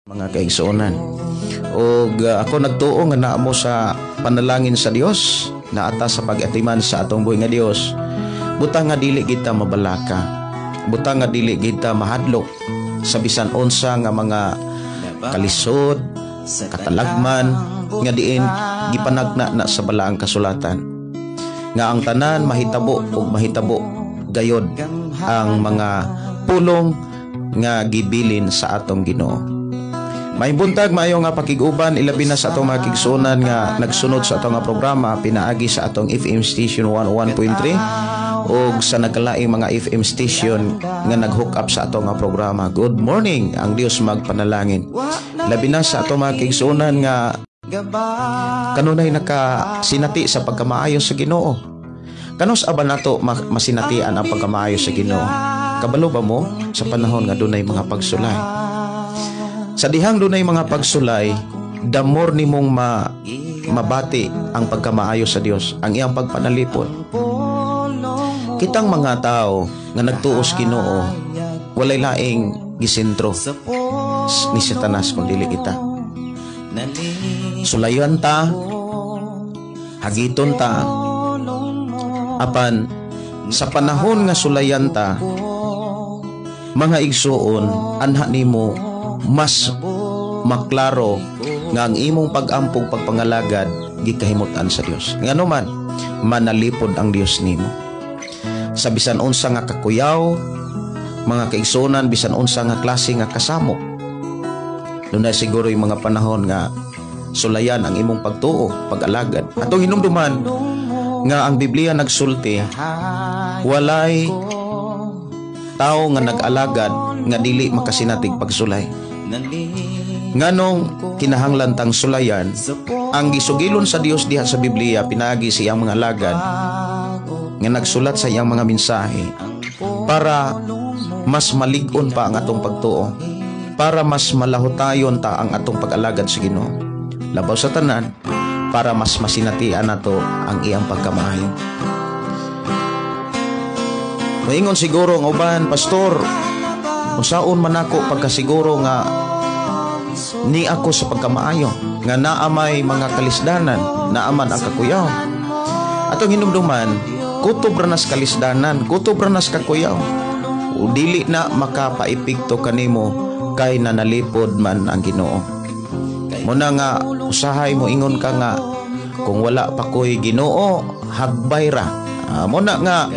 Mga kaigsuonan. Og ako nagtuo nga naa mo sa panalangin sa Dios, naa ta sa pag-atiman sa atong buhi nga Dios. Butang nga dili kita mabalaka. Butang nga dili kita mahadlok sa bisan unsa nga mga kalisod, katalagman nga diin gipanagna na sa balaang kasulatan. Nga ang tanan mahitabo ug mahitabo gayod ang mga pulong nga gibilin sa atong Ginoo. Maayong buntag, maayo nga pakig-uban, ilabi na sa atong mga kaigsuonan nga nagsunod sa atong nga programa pinaagi sa atong FM station 101.3 ug sa nagkalaing mga FM station nga nag-hook up sa atong nga programa. Good morning, ang Dios magpanalangin. Labi na sa atong mga kaigsuonan nga kanunay nakasinati sa pagkamaayo sa Ginoo. Kanus-a ba nato masinatian ang pagkamaayo sa Ginoo? Kabalo ba mo sa panahon nga dunay mga pagsulay? Sa dihang dunay mga pagsulay, the more nimong mabati ang pagkamaayo sa Dios, ang iyang pagpanalipod. Kitang mga tao nga nagtuo sa Ginoo, walay laing gisentro ni Satanas kung dili kita. Sulayan ta, hagiton ta, apan sa panahon nga sulayan ta, mga igsuon, anha nimo mas maklaro nga ang imong pag-ampo ug pagpangalagad gikahimutan sa Dios. Ngano man, manalipod ang Dios nimo. Sa bisan unsa nga kakuyaw, mga kaigsuonan, bisan unsa nga klase nga kasamok. Doon na siguro yung mga panahon nga sulayan ang imong pagtuo, pag-alagad. Atong hinumduman nga ang Biblia nagsulti, walay tao nga nag-alagad nga dili makasinatig pagsulay. Nganong kinahanglan tang sulayan? Ang gisugilon sa Dios diha sa Biblia pinaagi sa iyang mga alagad nga nagsulat sa iyang mga mensahe para mas malig-on pa ang atong pagtuo, para mas malahutayon ta ang atong pag-alagad sa Ginoo. Labaw sa tanan, para mas masinatian nato ang iyang pagkamaayo. Moingon siguro ang uban, "Pastor, unsaon man ako pagkasiguro nga ni ako sa pagkamaayo, nga naa may mga kalisdanan, naa man ang kakuyaw?" Atong hinumduman, kutob ra nas kalisdanan, kutob ra nas kakuyaw. O dili na makapaepekto kanimo kay nanalipod man ang Ginoo. Muna nga usahay mo ingon ka nga kung wala pa ko'y Ginoo, hagbay ra. Muna nga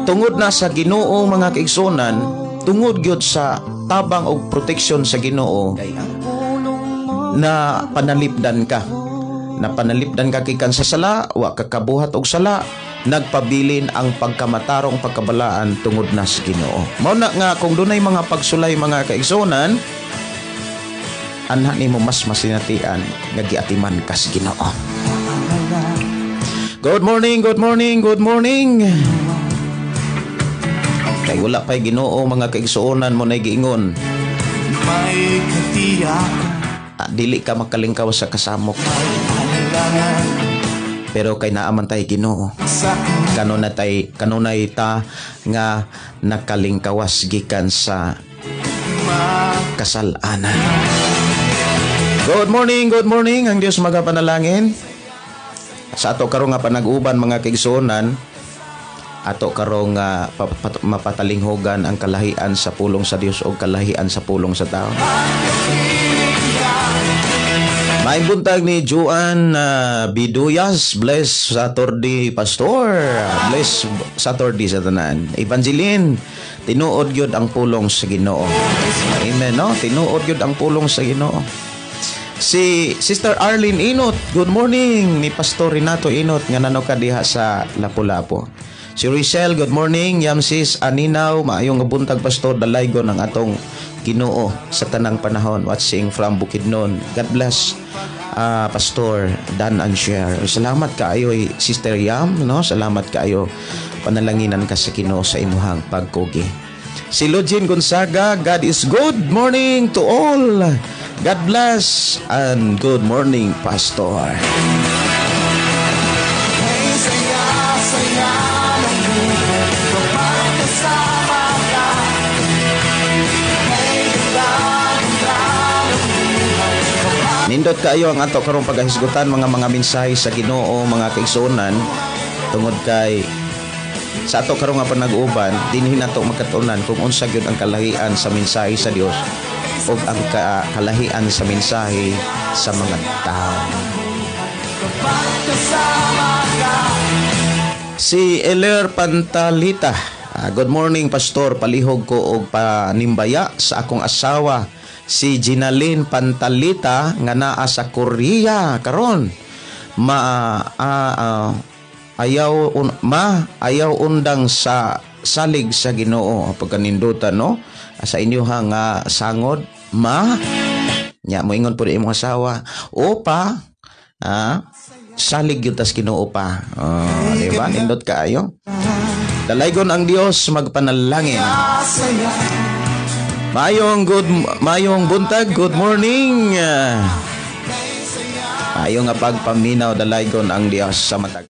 tungod na sa Ginoo, mga kaigsuonan, tungod gyud sa tabang og proteksyon sa Ginoo na panalipdan ka. Na panalipdan ka gikan sa sala, wa ka kabuhat og sala, nagpabilin ang pagkamatarong, pagkabalaan tungod na sa Ginoo. Mao na nga kung dunay mga pagsulay, mga kaigsuonan, anha nimo mas masinatian nga giatiman ka sa Ginoo. Good morning, good morning, good morning. Kay wala pa'y Ginoo, mga kaigsuonan, mo na giingon. May katiyakan. Ah, dili ka makalingkaw sa kasamok. Panalangin. Pero kay naa man tay Ginoo. Sa Kanunay ta nga nakalingkawas gikan sa kasalanan. Good morning, good morning. Ang Dios magapanalangin. Sa ato karong nga panag-uban, mga kaigsuonan, ato karong mapatalinghugan ang kalahian sa pulong sa Dios o kalahian sa pulong sa tao. Maayong buntag ni Juan Biduyas. Bless Saturday, Pastor. Bless Saturday sa tanan. Evangeline, tinuod gyud ang pulong sa Ginoo. Amen, no? Tinuod gyud ang pulong sa Ginoo. Si Sister Arlene Inot, good morning ni Pastor Renato Inot nga nanoka diha sa Lapu-Lapu. Si Richelle, good morning. Yamsis Aninaw, maayong buntag, Pastor, dalaygon ang atong Ginoo sa tanang panahon. Watching from Bukidnon. God bless Pastor Dan and Share. Salamat kaayo, Sister Yam, no? Salamat kaayo. Panalanginan ka sa Ginoo sa imuhang pagkugi. Si Lugin Gonzaga, God is good. Morning to all. God bless and good morning, Pastor. Hey, saya, saya ng buhay kapag kasama ka. Hey, ganda, ganda ng Nindot kaayo ang ato karong paghahisgutan mga mensahe sa Ginoo, mga kaigsuonan, tungod kay sa ato karong nga panag-uban dinhi nato makatunan kung unsa gyud ang kalahian sa mensahe sa Dios ug ang kalahian sa mensahe sa mga tao. Si Eler Pantalita, good morning Pastor, palihog ko og panimbaya sa akong asawa si Ginalyn Pantalita nga naa sa Korea karon. Ayaw undang sa salig sa Ginoo. Pagkanindutan, no, sa inyo ha nga sangod ma nya moingon pud imong asawa opa, salig gyud tas Ginoo pa. Di ba? Nindot kaayo. Dalaygon ang Dios magpanalangin. Mayong buntag, good morning. Maayong nga pagpaminaw, dalaygon ang Dios sa matag.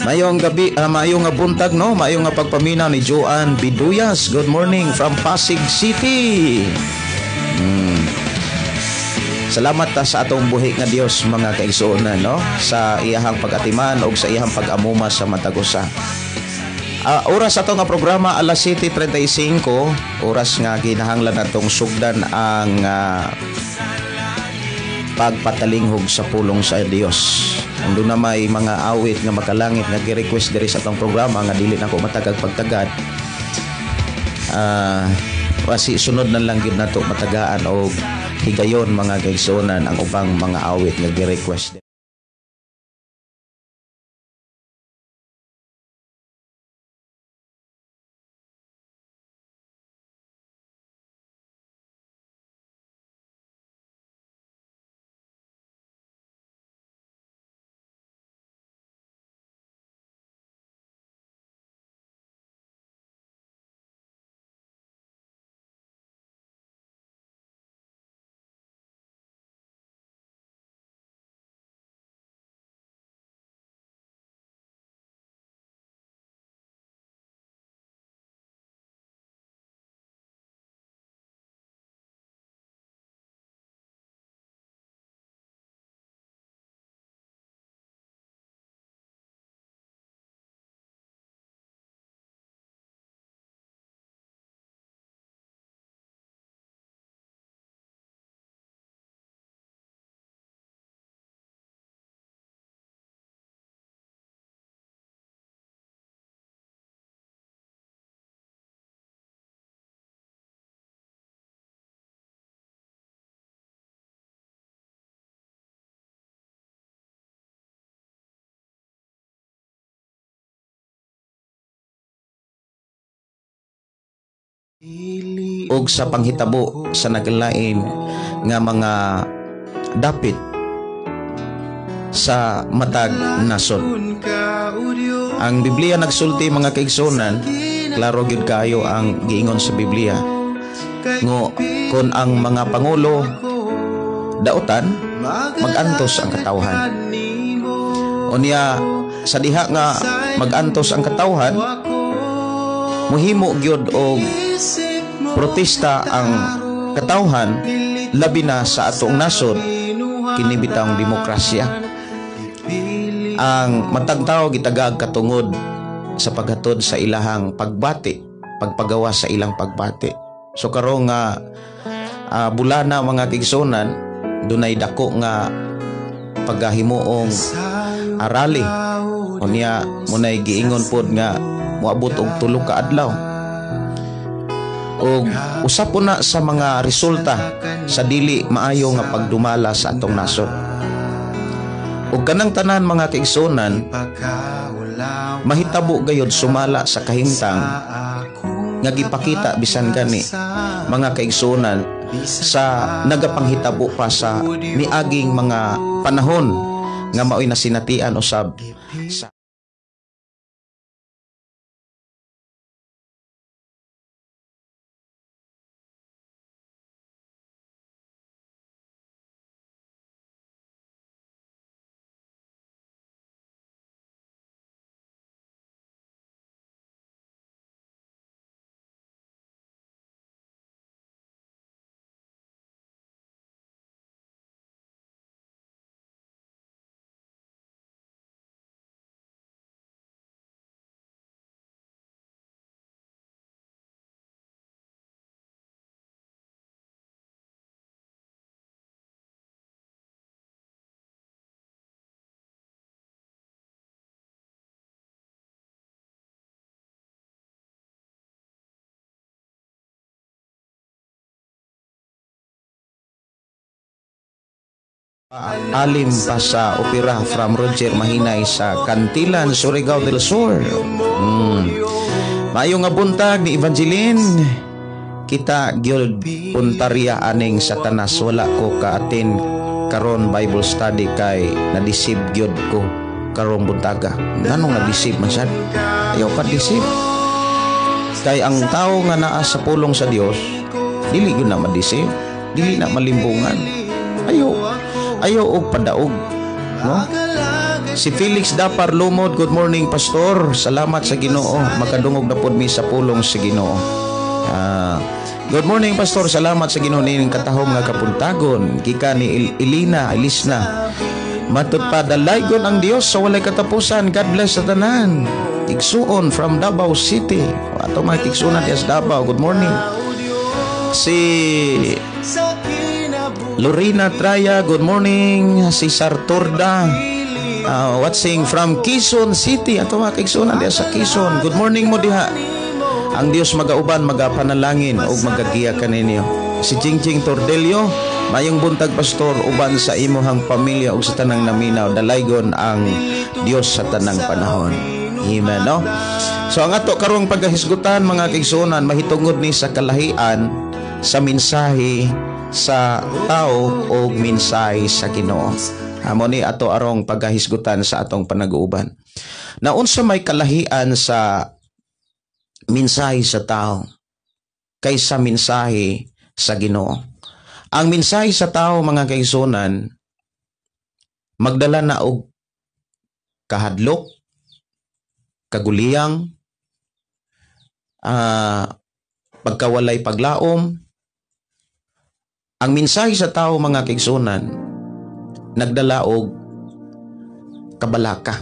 Mayong gabi, mayong nga buntag, no? Mayong nga pagpaminaw ni Joan Biduyas. Good morning from Pasig City. Salamat ta sa atong buhi nga Dios mga kaigsuonan, no? Sa iyahang pag-atiman og sa iyahang pag-amuma sa matag usa. Oras ato nga programa alas 7:35, oras nga ginahanglan natong sugdan ang pagpatalinghog sa pulong sa Dios. Ando na may mga awit nga makalangit nga gi-request diri sa atong programa nga dili nako matagag pagtagad. Wasi sunod na lang gyud nato matagaan og higayon mga kaigsuonan ang ubang mga awit nga gi-request. Og sa panghitabo sa naglain nga mga dapit sa matag nasod. Ang Biblia nagsulti mga kaigsuonan, klaro gyud kaayo ang giingon sa Biblia. Ngo kon ang mga pangulo dautan, magantos ang katawhan. Unya sa diha nga magantos ang katawhan, muhimo gyud og protesta ang katawhan, labi na sa atong nasod kini bitawng demokrasya. Ang matag tawo gitagaag katungod sa paghatod sa ilahang pagbati, pagpagawa sa ilang pagbati. So karong nga bulana mga kaigsuonan, dunay dako nga pagahimuong rally. Unya munay giingon pod nga moabot og 3 ka adlaw. Og usa po na sa mga resulta sa dili maayo nga pagdumala sa atong nasod. Og kanang tanan, mga kaigsuonan, mahitabo gayod sumala sa kahimtang nga gipakita bisan gani, mga kaigsuonan, sa nagapanghitabo pa sa miaging mga panahon nga maoy nasinatian usab sa alim pa sa opera from Roger Mahinay sa Cantilan, Surigao del Sur. Maayong nga buntag ni Evangeline. Kita gyud puntarya aning Satanas, wala ko ka-attend karon Bible study kay na-deceive gyud ko karong buntaga. Nganong na-deceive man sad? Ayaw ka deceive. Kay ang tao nga naa sa pulong sa Dios, dili gyud na ma-deceive, dili na malimbungan. Ayaw og padaog, no? Si Felix Dapar Lumod, good morning, Pastor. Salamat sa Ginoo, makadungog na pod mi sa pulong sa Ginoo. Good morning, Pastor, salamat sa Ginoo ning katahom nga kapuntagon. Gikan ni Elina Elisna. Matud pa dalaygon ang Dios sa walay katapusan. God bless sa tanan. Igsuon from Davao City. Ato mga igsuonan diya sa Davao. Good morning. Si Lorena Traya, good morning. Si Sartorda, watching from Quezon City. Ato mga kaigsuonan diya sa Quezon. Good morning mo diha. Ang Dios magauban, magapanalangin ug magagiya kaninyo. Si Jingjing Tordelio, mayong buntag, Pastor, uban sa imuhang pamilya ug sa tanang naminaw. Dalaygon ang Dios sa tanang panahon. Amen, no? So ang ato karong pagkahisgutan, mga kaigsuonan, mahitungod ni sa kalahian sa mensahe sa tao o mensahe sa Ginoo. Amo ni ato arong pagkahisgutan sa atong panag-uuban. Naunsa may kalahian sa mensahe sa tao kaysa mensahe sa Ginoo? Ang mensahe sa tao, mga kaigsuonan, magdala na og kahadlok, kaguliyang, pagkawalay paglaom. Ang mensahe sa tao, mga kaigsuonan, nagdala og kabalaka.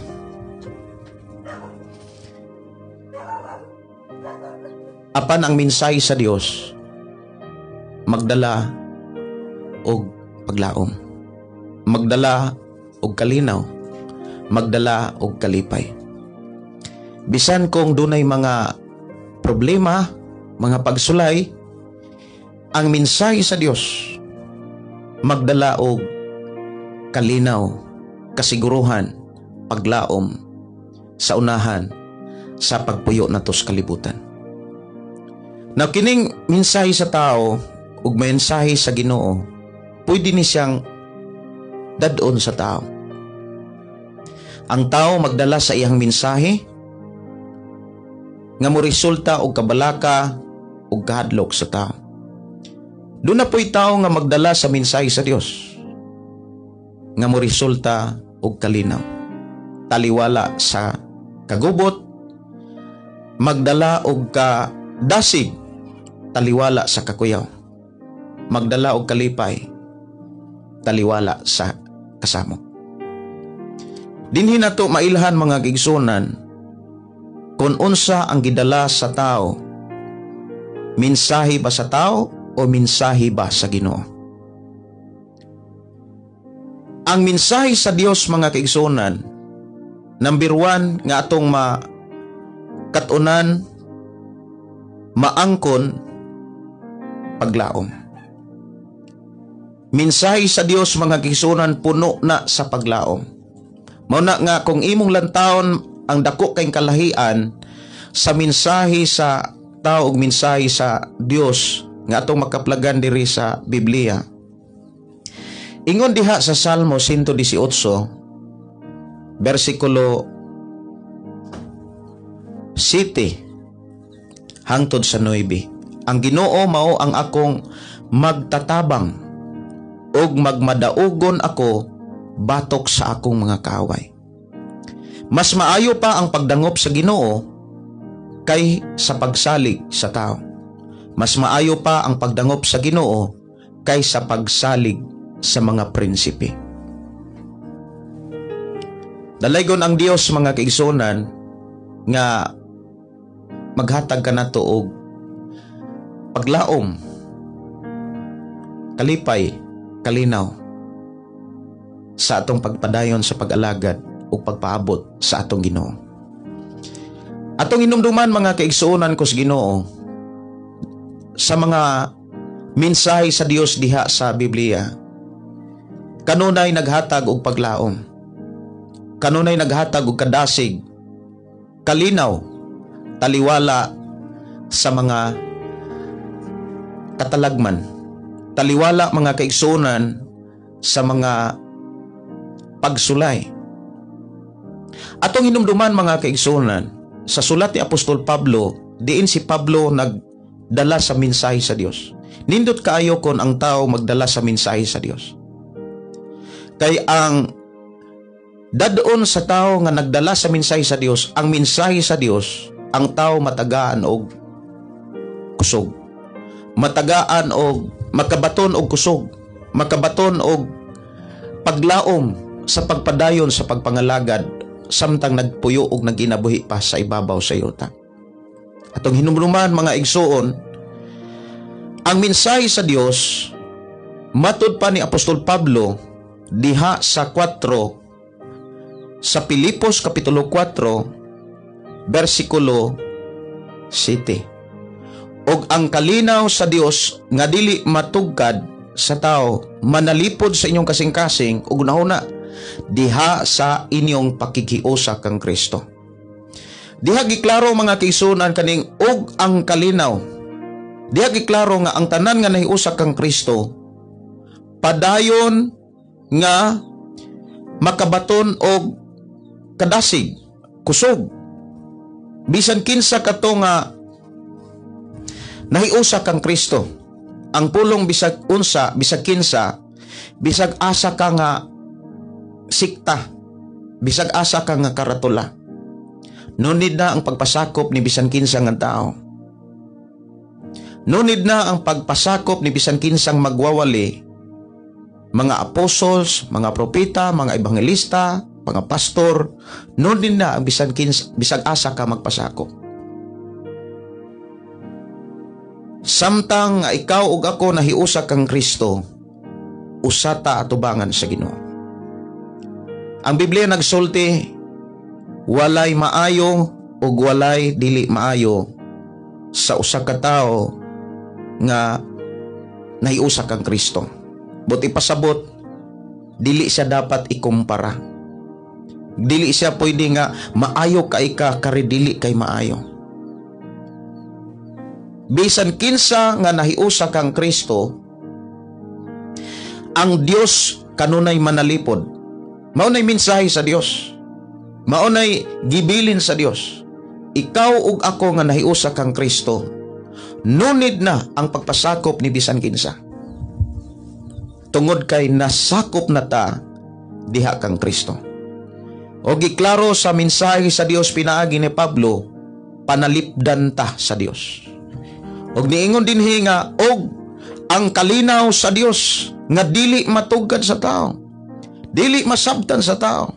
Apan ang mensahe sa Dios magdala og paglaom, magdala og kalinaw, magdala og kalipay. Bisan kung dunay mga problema, mga pagsulay, ang mensahe sa Dios magdala og kalinaw, kasiguruhan, paglaom sa unahan sa pagpuyo nato sa kalibutan. Now, kining mensahe sa tao ug mensahe sa Ginoo, pwede ni siyang dad-on sa tao. Ang tao magdala sa iyang mensahe nga moresulta og kabalaka ug kahadlok sa tao. Doon na po'y tao nga magdala sa mensahe sa Dios nga moresulta og kalinaw, taliwala sa kagubot, magdala og kadasig, taliwala sa kakuyaw, magdala og kalipay, taliwala sa kasamok. Dinhi nato mailhan, mga kaigsuonan, kung unsa ang gidala sa tao, mensahe ba sa tao o mensahe ba sa Ginoo? Ang mensahe sa Dios, mga kaigsuonan, number one nga atong makatunan, maangkon, paglaom. Mensahe sa Dios, mga kaigsuonan, puno na sa paglaom. Mao na nga kung imong lantawon ang dako kay kalahian sa mensahe sa tao ug mensahe sa Dios nga atong makaplagan diri sa Biblia. Ingon diha sa Salmo 118 bersikulo 7 hangtod sa 9. "Ang Ginoo mao ang akong magtatabang ug magmadaugon ako batok sa akong mga kaaway." Mas maayo pa ang pagdangop sa Ginoo kay sa pagsalig sa tao. Mas maayo pa ang pagdangop sa Ginoo kay sa pagsalig sa mga prinsipe. Dalaygon ang Dios, mga kaigsuonan, nga maghatag kanato og paglaom, kalipay, kalinaw sa atong pagpadayon sa pag-alagad ug pagpaabot sa atong Ginoo. Atong hinumduman, mga kaigsuonan ko sa Ginoo, sa mga mensahe sa Dios diha sa Biblia, kanunay naghatag og paglaom. Kanunay naghatag og kadasig, kalinaw, taliwala sa mga katalagman. Taliwala, mga kaigsuonan, sa mga pagsulay. Atong hinumduman, mga kaigsuonan, sa sulat ni Apostol Pablo, diin si Pablo nagdala sa mensahe sa Dios. Nindot kaayo kon ang tao magdala sa mensahe sa Dios. Kay ang dadoon sa tao nga nagdala sa mensahe sa Dios, ang mensahe sa Dios, ang tao matagaan og kusog. Matagaan og makabaton og kusog, makabaton og paglaom sa pagpadayon sa pagpangalagad samtang nagpuyo og naginabuhi pa sa ibabaw sa yuta. Atong hinumduman, mga igsuon, ang mensahe sa Dios matud pa ni Apostol Pablo diha sa 4 sa Pilipos kapitulo 4 bersikulo 7. "Og ang kalinaw sa Dios nga dili matugkad sa tao manalipod sa inyong kasing-kasing ug hunahuna diha sa inyong pakikiusa kang Kristo." Diha giklaro, mga kaigsuonan, kaning "og ang kalinaw". Diha giklaro nga ang tanan nga nahiusa kang Kristo padayon nga makabaton og kadasig, kusog. Bisan kinsa kato nga nahiusa kang Kristo. Ang pulong "bisag unsa", bisag kinsa, bisag asa ka nga sikta, bisag asa ka nga karatula. Nunid na ang pagpasakop ni bisan kinsa nga tao. Nunid na ang pagpasakop ni bisan kinsang magwawali, mga apostles, mga propeta, mga ebangelista, mga pastor, nunid na ang bisan kinsa, bisag asa ka magpasakop. Samtang nga ikaw ug ako nahiusa kang Kristo, usata atubangan sa Ginoo. Ang Biblia nagsulti, walay maayo ug walay dili maayo sa usa ka tawo nga nahiusa kang Kristo. But ipasabot, dili siya dapat ikumpara. Dili siya pwede nga maayo kay ka kari dili kay maayo. Bisan kinsa nga nahiusa kang Kristo, ang Dios kanunay manalipod. Maunay mensahe sa Dios. Maunay gibilin sa Dios. Ikaw ug ako nga nahiusa kang Kristo, nunid na ang pagpasakop ni bisan kinsa. Tungod kay nasakop na ta diha kang Kristo. O giklaro sa mensahe sa Dios pinaagi ni Pablo, panalipdan ta sa Dios. Og niingon dinhi nga "og ang kalinaw sa Dios nga dili matugkad sa tao, dili masabtan sa tao."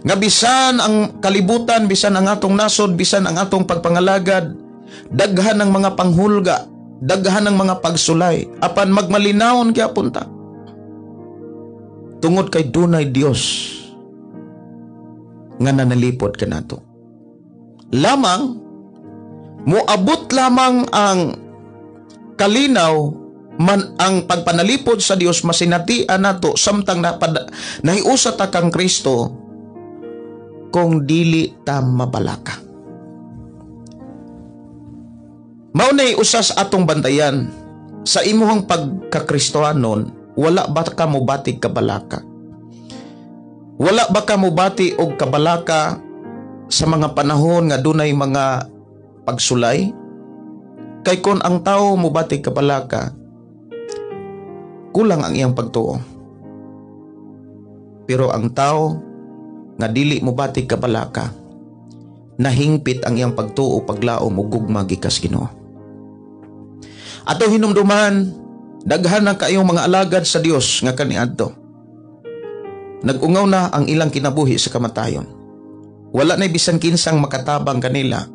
Nga bisan ang kalibutan, bisan ang atong nasod, bisan ang atong pagpangalagad, daghan ng mga panghulga, daghan ng mga pagsulay, apan magmalinawon gyapon ta. Tungod kay dunay Dios nga nanalipod kanato. Lamang moabot lamang ang kalinaw man ang pagpanalipod sa Dios masinatian nato samtang nahiusa ta kang Kristo kung dili ta mabalaka. Mao nay usas atong bantayan sa imuhang pagkakristohanon, wala ba ka mobatig kabalaka? Wala ba ka mobati og kabalaka sa mga panahon nga dunay mga pagsulay? Kay kon ang tao mobati kabalaka, kulang ang iyang pagtuo. Pero ang tao nga dili mobati kabalaka, nahingpit ang iyang pagtuo paglaom ug gugma gikas Ginoo. Ato hinumduman, daghan na kaayong mga alagad sa Dios nga kaniadto. Nag-ungaw na ang ilang kinabuhi sa kamatayon. Wala na bisan kinsang makatabang kanila.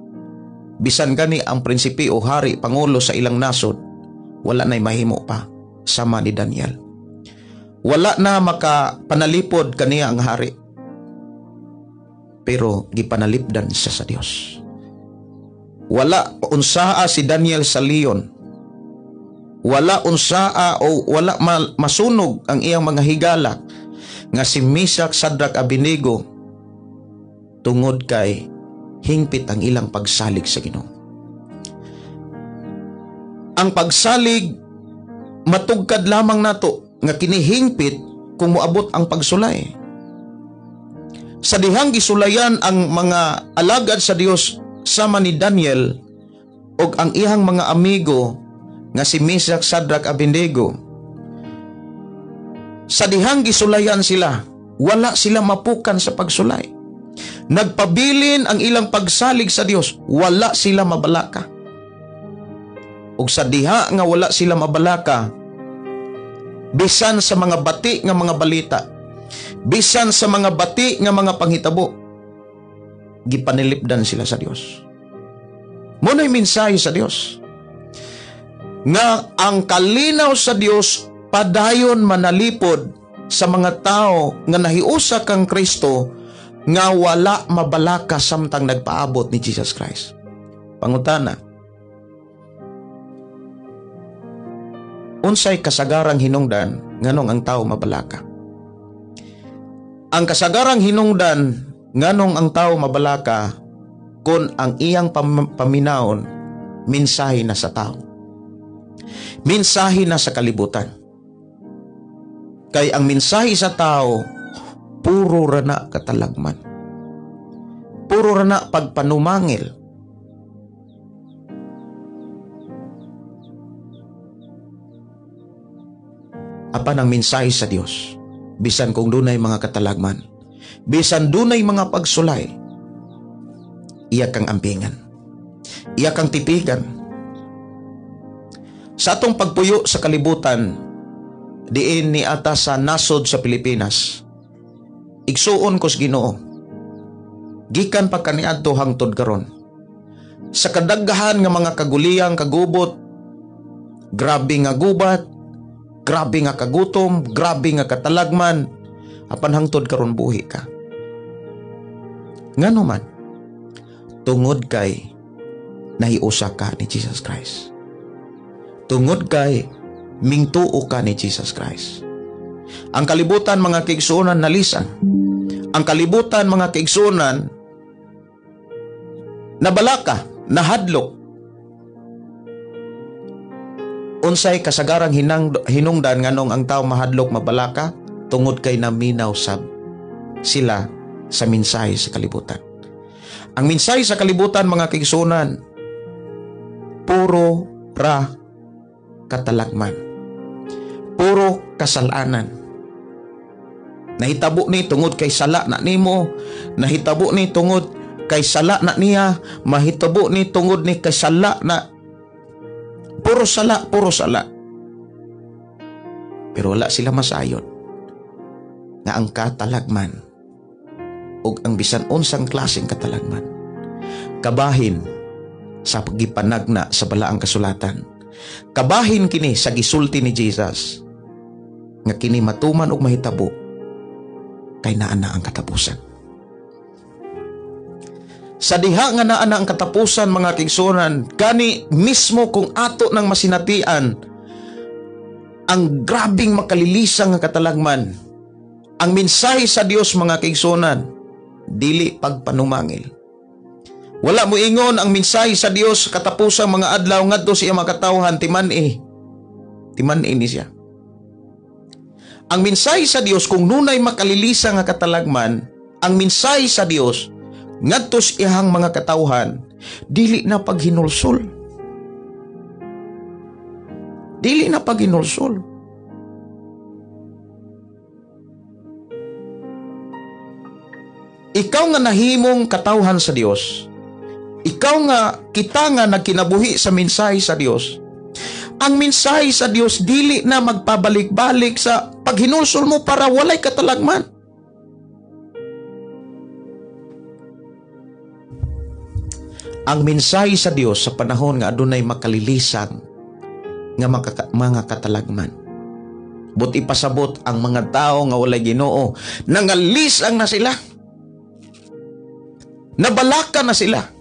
Bisan gani ang prinsipe o hari, pangulo sa ilang nasod, wala na'y mahimo pa sama ni Daniel. Wala na makapanalipod kaniya ang hari. Pero gipanalipdan siya sa Dios. Wala unsaa si Daniel sa leon. Wala unsaa o wala masunog ang iyang mga higala nga si Mesach, Shadrach, Abednego tungod kay hingpit ang ilang pagsalig sa Ginoo. Ang pagsalig matugkad lamang nato nga kinihingpit kung moabot ang pagsulay. Sa dihang gisulayan ang mga alagad sa Dios sama ni Daniel ug ang iyang mga amigo nga si Mesach, Shadrach, Abednego. Sa dihang gisulayan sila, wala sila mapukan sa pagsulay. Nagpabilin ang ilang pagsalig sa Dios, wala sila mabalaka. Ug sa diha nga wala sila mabalaka, bisan sa mga bati nga mga balita, bisan sa mga bati nga mga panghitabo, gipanilipdan sila sa Dios. Muna'y mensahe sa Dios nga ang kalinaw sa Dios padayon manalipod sa mga tao nga nahiusa kang Kristo nga wala mabalaka samtang nagpaabot ni Jesus Christ. Pangutana, unsay kasagarang hinungdan nganong ang tao mabalaka? Ang kasagarang hinungdan nganong ang tao mabalaka kon ang iyang paminawon mensahe na sa tao. Mensahe na sa kalibutan. Kay ang mensahe sa tao puro rana katalagman. Puro rana pagpanumangil. Apan ang mensahe sa Dios, bisan kung dunay mga katalagman, bisan dunay mga pagsulay, iya kang ampingan, iya kang tipigan. Sa atong pagpuyo sa kalibutan, diin ni ata sa nasod sa Pilipinas, igsuon ko sa Ginoo, gikan pa kaniadto hangtod karon. Sa kadaghan nga mga kaguliyang kagubot, grabe nga gubat, grabe nga kagutom, grabe nga katalagman, apan hangtod karon buhi ka. Ngano man, tungod kay nahiusa ka ni Jesus Christ. Tungod kay mingtuo ka ni Jesus Christ. Ang kalibutan mga kaigsuonan nalisan. Ang kalibutan mga kaigsuonan nabalaka, nahadlok. Unsay kasagarang hinungdan nganong ang tao mahadlok mabalaka? Tungod kay naminaw sab sila sa mensahe sa kalibutan. Ang mensahe sa kalibutan mga kaigsuonan, puro ra katalagman, puro kasalanan. Nahitabo ni tungod kay sala na nimo, nahitabo ni tungod kay sala na niya, mahitabo ni tungod ni kay sala na, puro sala, puro sala. Pero wala sila masayon nga ang katalagman ug ang bisan unsang klaseng katalagman kabahin sa gipanagna sa balaang kasulatan. Kabahin kini sa gisulti ni Jesus nga kini matuman og mahitabo Kay naa na ang katapusan. Sa diha nga naa na ang katapusan, mga kaigsuonan, gani mismo kung ato nang masinatian ang grabing makalilisang nga katalagman, ang mensahe sa Dios, mga kaigsuonan, dili pagpanumangil. Wala mo ingon ang mensahe sa Dios katapusang mga adlaw ngadto sa iyang mga katawhan, timan-i. Timan-i ni siya. Ang mensahe sa Dios, kung nunay makalilisa nga katalagman, ang mensahe sa Dios ngadto sa iyang mga katawhan, dili na paghinulsol. Dili na paghinulsol. Ikaw nga nahimong katawhan sa Dios, ikaw nga kita nga nagkinabuhi sa mensahe sa Dios, ang mensahe sa Dios dili na magpabalik-balik sa paghinulsol mo para walay katalagman. Ang mensahe sa Dios sa panahon nga adunay makalilisang nga mga katalagman, but ipasabot ang mga tao nga walay Ginoo, nangalisang na sila, nabalaka na sila.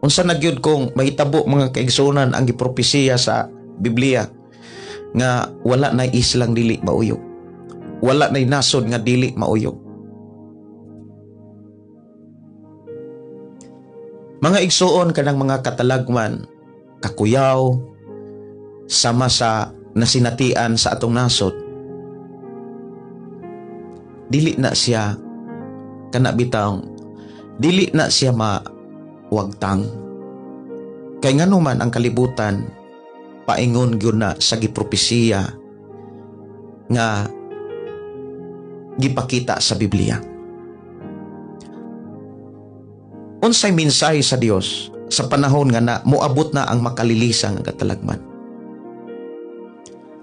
Unsa na gyud kung mahitabo, mga kaigsuonan, ang gipropesiya sa Biblia nga wala na islang dili mauyog, wala na nasod nga dili mauyog? Mga igsuon, kanang mga katalagman, kakuyaw, sama sa nasinatian sa atong nasod, dili na siya kana bitawng, dili na siya mawagtang. Kay nganuman ang kalibutan paingon gyud na sa gipropesiya nga gipakita sa Biblia. Unsay mensahe sa Dios sa panahon nga na moabot na ang makalilisang nga katalagman?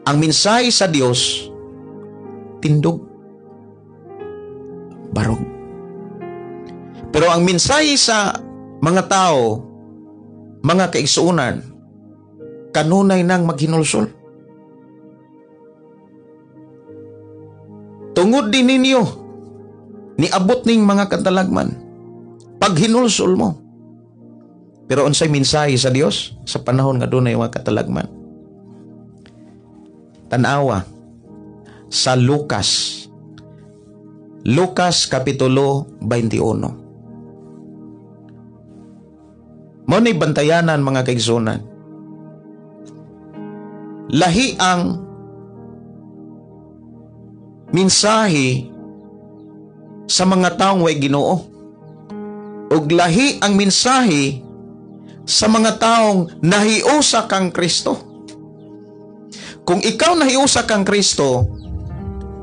Ang mensahe sa Dios, tindog, barog. Pero ang mensahe sa mga tao, mga kaigsuonan, kanunay nang maghinulsol. Tungod din ninyo, niabot ning mga katalagman, paghinulsol mo. Pero unsay mensahe sa Dios sa panahon nga dunay mga katalagman? Tan-awa sa Lucas. Lucas Kapitulo 21. Mao ni bantayanan, mga kaigsuonan. Lahi ang mensahe sa mga taong way Ginoo, ug lahi ang mensahe sa mga taong nahiusa kang Kristo. Kung ikaw nahiusa kang Kristo,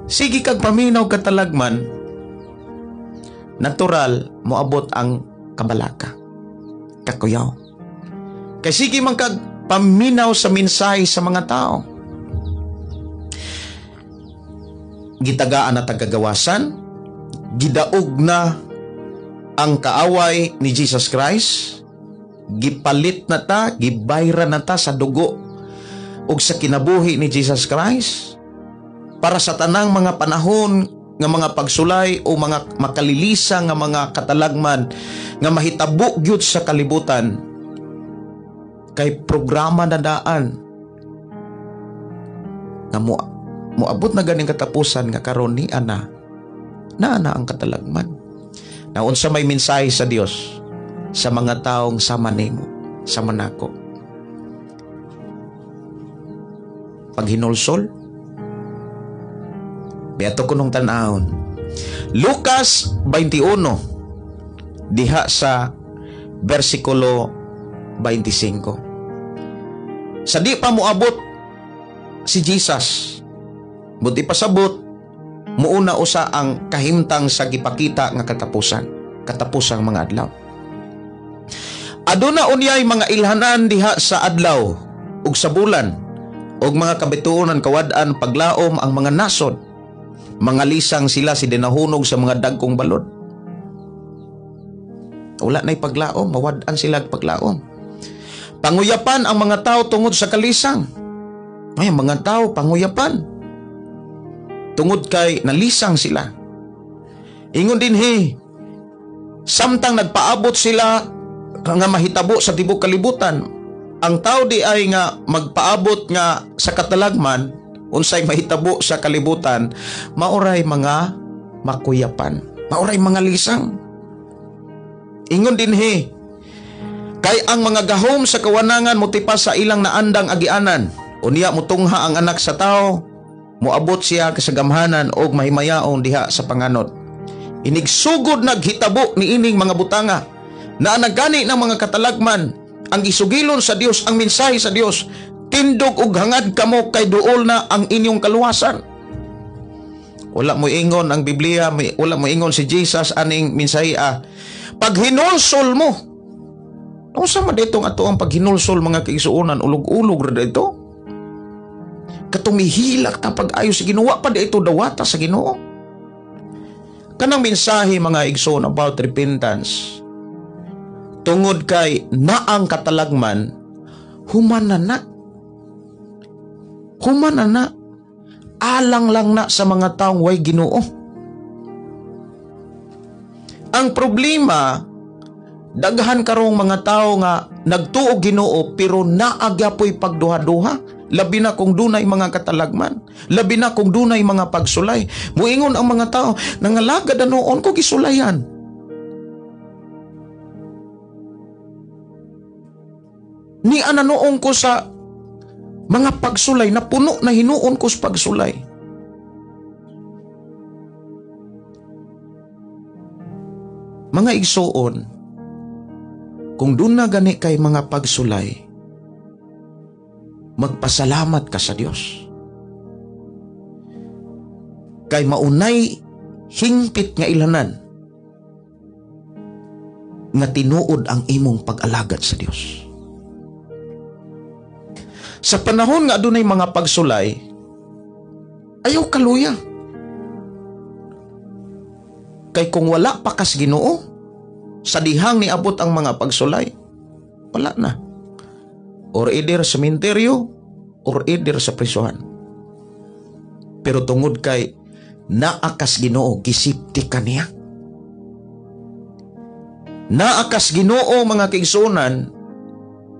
sige kag paminaw katalagman, natural moabot ang kabalaka, kakuyaw. Kay sige man kag paminaw sa mensahe sa mga tao. Gitagaan na tagagawasan, gidaog na ang kaaway ni Jesus Christ, gipalit na ta, gibayra na ta sa dugo ug sa kinabuhi ni Jesus Christ para sa tanang mga panahon nga mga pagsulay o mga makalilisa nga mga katalagman nga mahitabo gyud sa kalibutan. Kay programa na daan nga moabot na ganing katapusan nga karon ni ana naa na ang katalagman. Na unsa may mensahe sa Dios sa mga taong sama nimo, sama nako? Paghinulsol, biato ko nung tan-awon. Lucas 21 diha sa versikulo 25. Sa di pa moabot si Jesus, buti pasabot, muuna usa ang kahimtang sa gipakita nga katapusan, katapusang mga adlaw. Aduna unyay mga ilhanan diha sa adlaw ug sa bulan ug mga kabituonan kawad-an paglaom ang mga nasod. Mga lisang sila si dinahunog sa mga dagkong balod. Wala na'y paglaom, mawad-an sila paglaom. Panguyapan ang mga tao tungod sa kalisang. Ay, mga tao panguyapan tungod kay nalisang sila. Ingon dinhi, samtang nagpaabot sila nga mahitabo sa tibok kalibutan, ang tao di ay nga magpaabot nga sa katalagman, unsay mahitabo sa kalibutan, maoray mga makuyapan, maoray mga lisang. Ingon dinhi, kay ang mga gahom sa kawanangan motipas sa ilang naandang agianan, unya mutungha ang anak sa tao, moabot siya sa gamhanan og mahimayaong diha sa panganod. Inigsugod naghitabo niining mga butanga, na nagani ng mga katalagman, ang gisugilon sa Dios, ang mensahe sa Dios, tindog og hangad kamo kay duol na ang inyong kaluwasan. Wala mo ingon ang Biblia, wala mo ingon si Jesus aning mensahe. Paghinulsol mo. Unsa man ditong ato ang paghinulsol, mga kaigsuonan, ulog-ulog ra dito. Katumihilak ta pag-ayo sa Ginoo, pa dito dawata sa Ginoo. Kanang mensahe, mga igsoon, about repentance, tungod kay naang katalagman, human na na. Human na na. Alang lang na sa mga taong way Ginoo. Ang problema, daghan karong mga tao nga nagtuo Ginoo pero naagyapoy pagduha-duha. Labi na kung dunay mga katalagman, labi na kung dunay mga pagsulay. Muingon ang mga tao, nangalagad na noon ko gisulayan. Ni ana noon ko sa mga pagsulay, na puno na hinuon ko sa pagsulay. Mga igsoon, kung doon na gani kay mga pagsulay, magpasalamat ka sa Dios. Kay maunay hingpit nga ilanan nga tinuod ang imong pag-alagad sa Dios. Sa panahon nga adunay mga pagsulay, ayaw kaluya. Kay kung wala pa kas Ginoo, sa dihang niabot ang mga pagsulay, wala na. Or either sa sementeryo, or either sa prisuhan. Pero tungod kay naakas Ginoo, gisipti ka niya. Naakas Ginoo, mga kaigsuonan,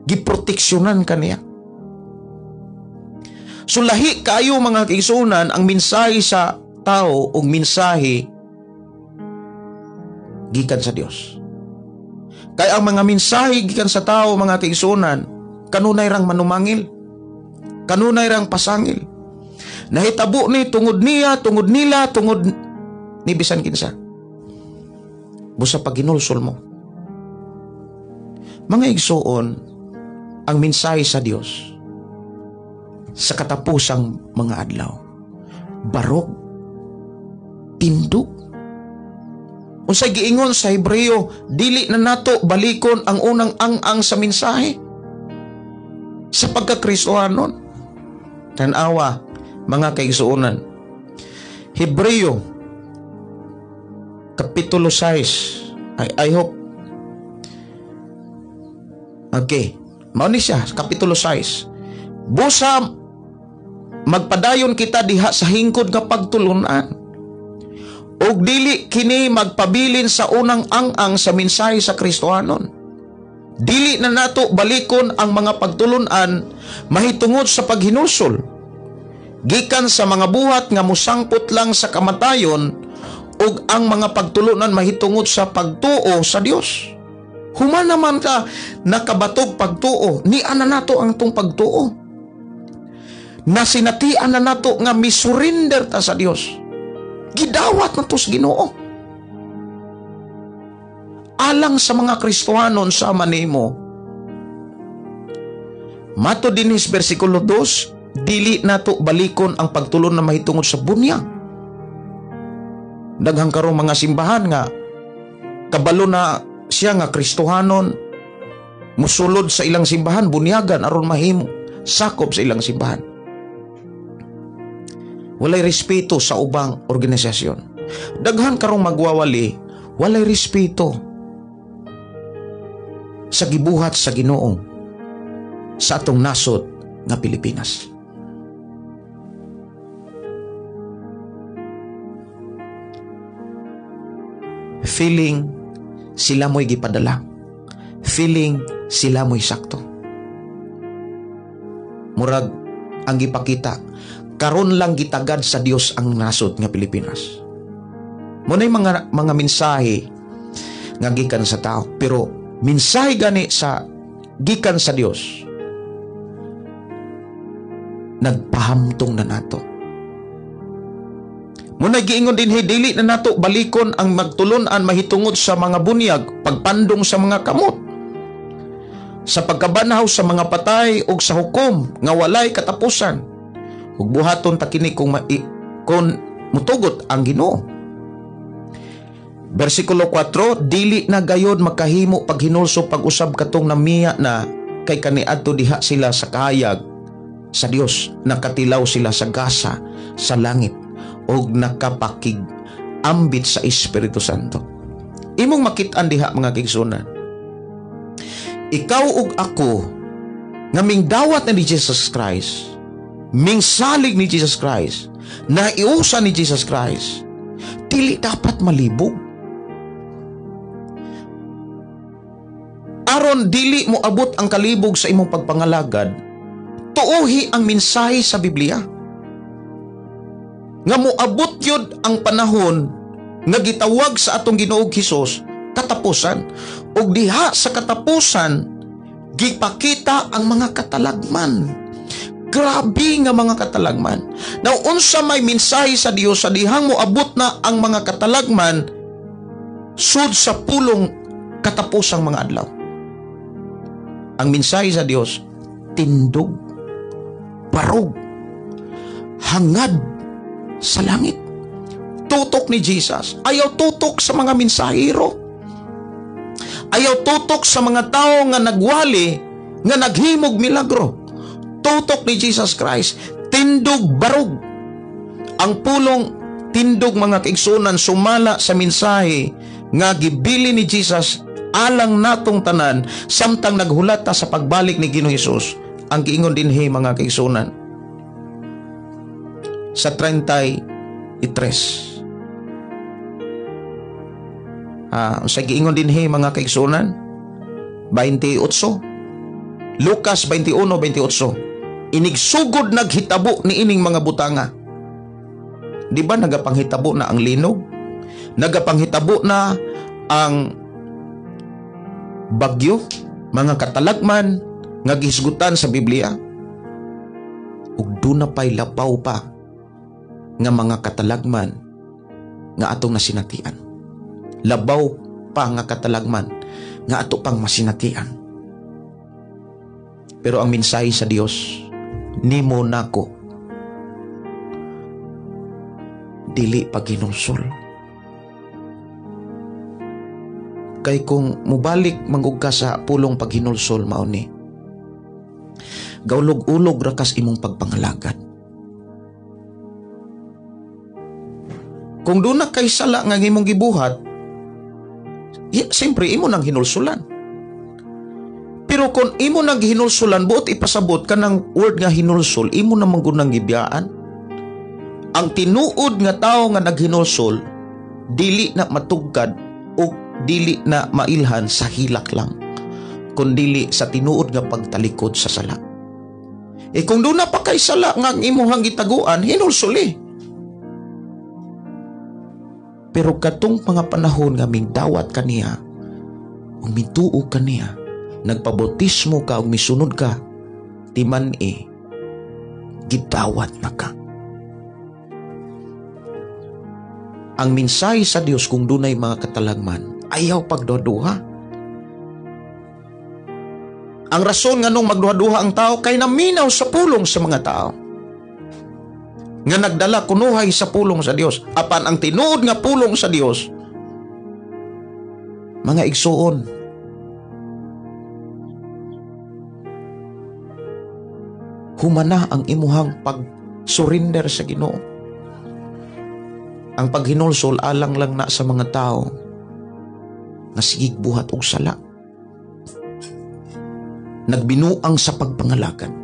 giproteksyonan ka niya. So lahi kayo, mga kaigsuonan, ang mensahe sa tao ug mensahe gikan sa Dios. Kay ang mga mensahe gikan sa tao, mga kaigsuonan, kanunay rang manumangil, kanunay rang pasangil. Nahitabo ni tungod niya, tungod nila, tungod ni bisan kinsa. Busa paghinulsol mo. Mga igsuon, ang mensahe sa Dios sa katapusang mga adlaw, barog, tindog. Unsay giingon sa Hebreo, dili na nato balikon ang unang ang-ang sa mensahe sa pagkakristohanon. Tanawa, mga kaigsuonan, Hebreo Kapitulo 6. I hope. Okay. Mao ni siya, Kapitulo 6. Busa magpadayon kita diha sa hingkod nga pagtulunan. Ug dili kini magpabilin sa unang ang-ang sa mensahe sa Kristohanon. Dili na nato balikon ang mga pagtulunan mahitungod sa paghinulsol. Gikan sa mga buhat nga mosangpot lang sa kamatayon ug ang mga pagtulunan mahitungod sa pagtuo sa Dios. Human naman ka nakabatog pagtuo, niana nato ang tong pagtuo. Nasinatian na nato nga misurrender ta sa Dios. Gidawat na to sa Ginoo. Alang sa mga Kristohanon sama nimo. Mato dinhis bersikulo 2, dili nato balikon ang pagtulon na mahitungod sa bunyag. Daghang karong mga simbahan nga kabalo na siya nga Kristohanon, musulod sa ilang simbahan, bunyagan aron mahimo sakop sa ilang simbahan. Walay respeto sa ubang organisasyon. Daghan karong magwawali, walay respeto sa gibuhat sa Ginoo sa atong nasod nga Pilipinas. Feeling sila mo'y gipadala. Feeling sila mo'y sakto. Murag ang gipakita, karon lang gitagad sa Dios ang nasod nga Pilipinas. Muna'y mga mensahe nga gikan sa tao, pero mensahe gani sa gikan sa Dios nagpahamtong na nato. Muna giingon din, dili na nato balikon ang magtulun-an mahitungod sa mga bunyag, pagpandong sa mga kamot, sa pagkabanhaw sa mga patay ug sa hukom nga walay katapusan. Ug buhaton ta kini kung mutugot ang Ginoo. Bersikulo 4, dili na gayod makahimo paghinulso pag-usab katong namiya na kay kaniadto diha sila sa kahayag sa Dios, nakatilaw sila sa gasa sa langit og nakapakig ambit sa Espiritu Santo. Imong makit-an diha mga kaigsunan, ikaw ug ako nga mingdawat na ni Jesus Christ, mingsalig ni Jesus Christ, naiusa ni Jesus Christ, dili dapat malibog. Aron dili mo abot ang kalibog sa imong pagpangalagad, tuuhi ang mensahe sa Biblia. Nga moabot yun ang panahon nga gitawag sa atong Ginoong Hesus katapusan. Ug diha sa katapusan gipakita ang mga katalagman. Grabe nga mga katalagman. Now unsa may mensahe sa Dios sa dihang moabot na ang mga katalagman sud sa pulong katapusang mga adlaw? Ang mensahe sa Dios, tindog, barog, hangad sa langit. Tutok ni Jesus. Ayaw tutok sa mga mensahero. Ayaw tutok sa mga tao nga nagwali, nga naghimog milagro. Tutok ni Jesus Christ, tindog, barog. Ang pulong tindog mga kaigsunan sumala sa mensahe nga gibili ni Jesus alang natong tanan samtang naghulat ta sa pagbalik ni Ginoong Hesus. Ang giingon dinhi mga kaigsunan sa 33. Sa giingon dinhi mga kaigsunan 28, Lucas 21:28, inigsugod naghitabo ni ining mga butanga. Di ba nagapanghitabo na ang linog? Nagapanghitabo na ang bagyo, mga katalagman nga gihisgutan sa Biblia. Ug duna pay labaw pa nga mga katalagman nga atong nasinatian. Labaw pa nga katalagman nga ato pang masinatian. Pero ang mensahe sa Dios nimo nako, dili paghinulsol. Kay kung mubalik mangug ka sa pulong paghinulsol mao ni, gaulog-ulog ra kas imong pagpangalagad. Kung doon na kay sala nga imong gibuhat, siyempre imo nang hinulsulan. Pero kung imo nang gihinulsulan, buot ipasabot ka ng word nga hinulsul, imo namang gunang gibiyaan. Ang tinuod nga tao nga naghinulsul, dili na matugkad o dili na mailhan sa hilak lang, kundili sa tinuod nga pagtalikod sa sala. E kung doon na pa kay sala nga ang imuhang gitaguan, hinulsuli. Pero katong mga panahon nga mingdawat kaniya, ug mituo kaniya, nagpabautismo ka ug misunod ka, timan e gidawat na ka. Ang mensahe sa Dios kung dunay mga katalagman, ayaw pagduha-duha. Ang rason nganong magduha-duha ang tao kay naminaw sa pulong sa mga tao nga nagdala kunuhay sa pulong sa Dios. Apan ang tinuod nga pulong sa Dios, mga igsuon, humana ang imuhang pag-surrender sa Ginoo. Ang paghinulsol alang lang na sa mga tao nga sigig buhat og sala, nagbinuang sa pagpangalagan.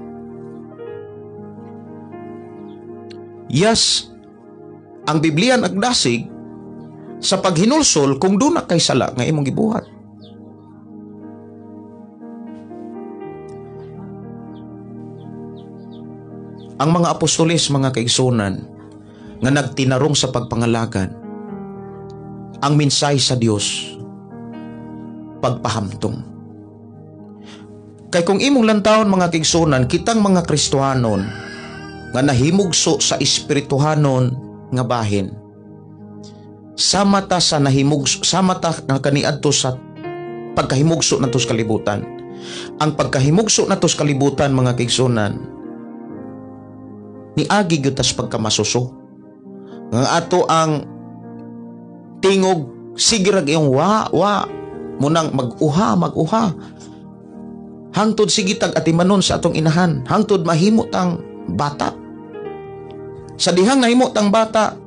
Yes, ang Biblia nagdasig sa paghinulsol kung duna kay sala nga imong gibuhat. Ang mga apostoles, mga kaigsunan, nga nagtinarong sa pagpangalagad, ang mensahe sa Dios pagpahamtong. Kay kung imong lantawon, mga kaigsunan, kitang mga Kristohanon nga nahimugso sa espirituhanon nga bahin, sama ta sa nahimugso, sama ta nga kaniadto sa pagkahimugso nato sa kalibutan. Ang pagkahimugso nato sa kalibutan, mga kaigsunan, niagi gyud tas pagkamasuso. Nga ato ang tingog sige rag iyong wa wa munang mag-uha mag-uha hangtod sige tag atimanon sa atong inahan, hangtod mahimo tang bata. Sa dihang nahimo tang bata,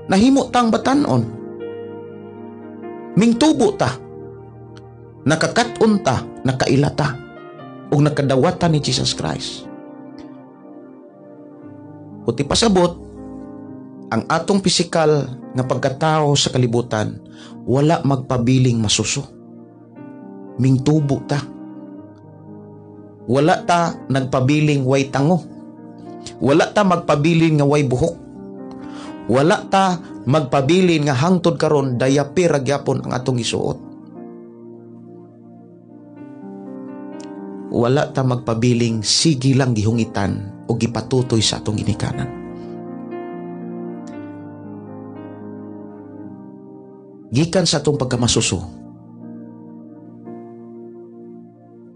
nahimo tang batanon, mingtubo ta, nakakat-on ta, nakaila ta, ug nakadawatan ni Jesus Christ. Uti pasabot, ang atong pisikal nga pagkatao sa kalibutan, wala magpabiling masuso. Mingtubo ta. Wala ta nagpabiling way tango. Wala ta magpabiling nga way buhok. Wala ta magpabilin nga hangtod karon dayapir ra gyapon ang atong isuot. Wala ta magpabiling sige lang gihungitan o gipatutoy sa atong ginikanan. Gikan sa atong pagkamasuso,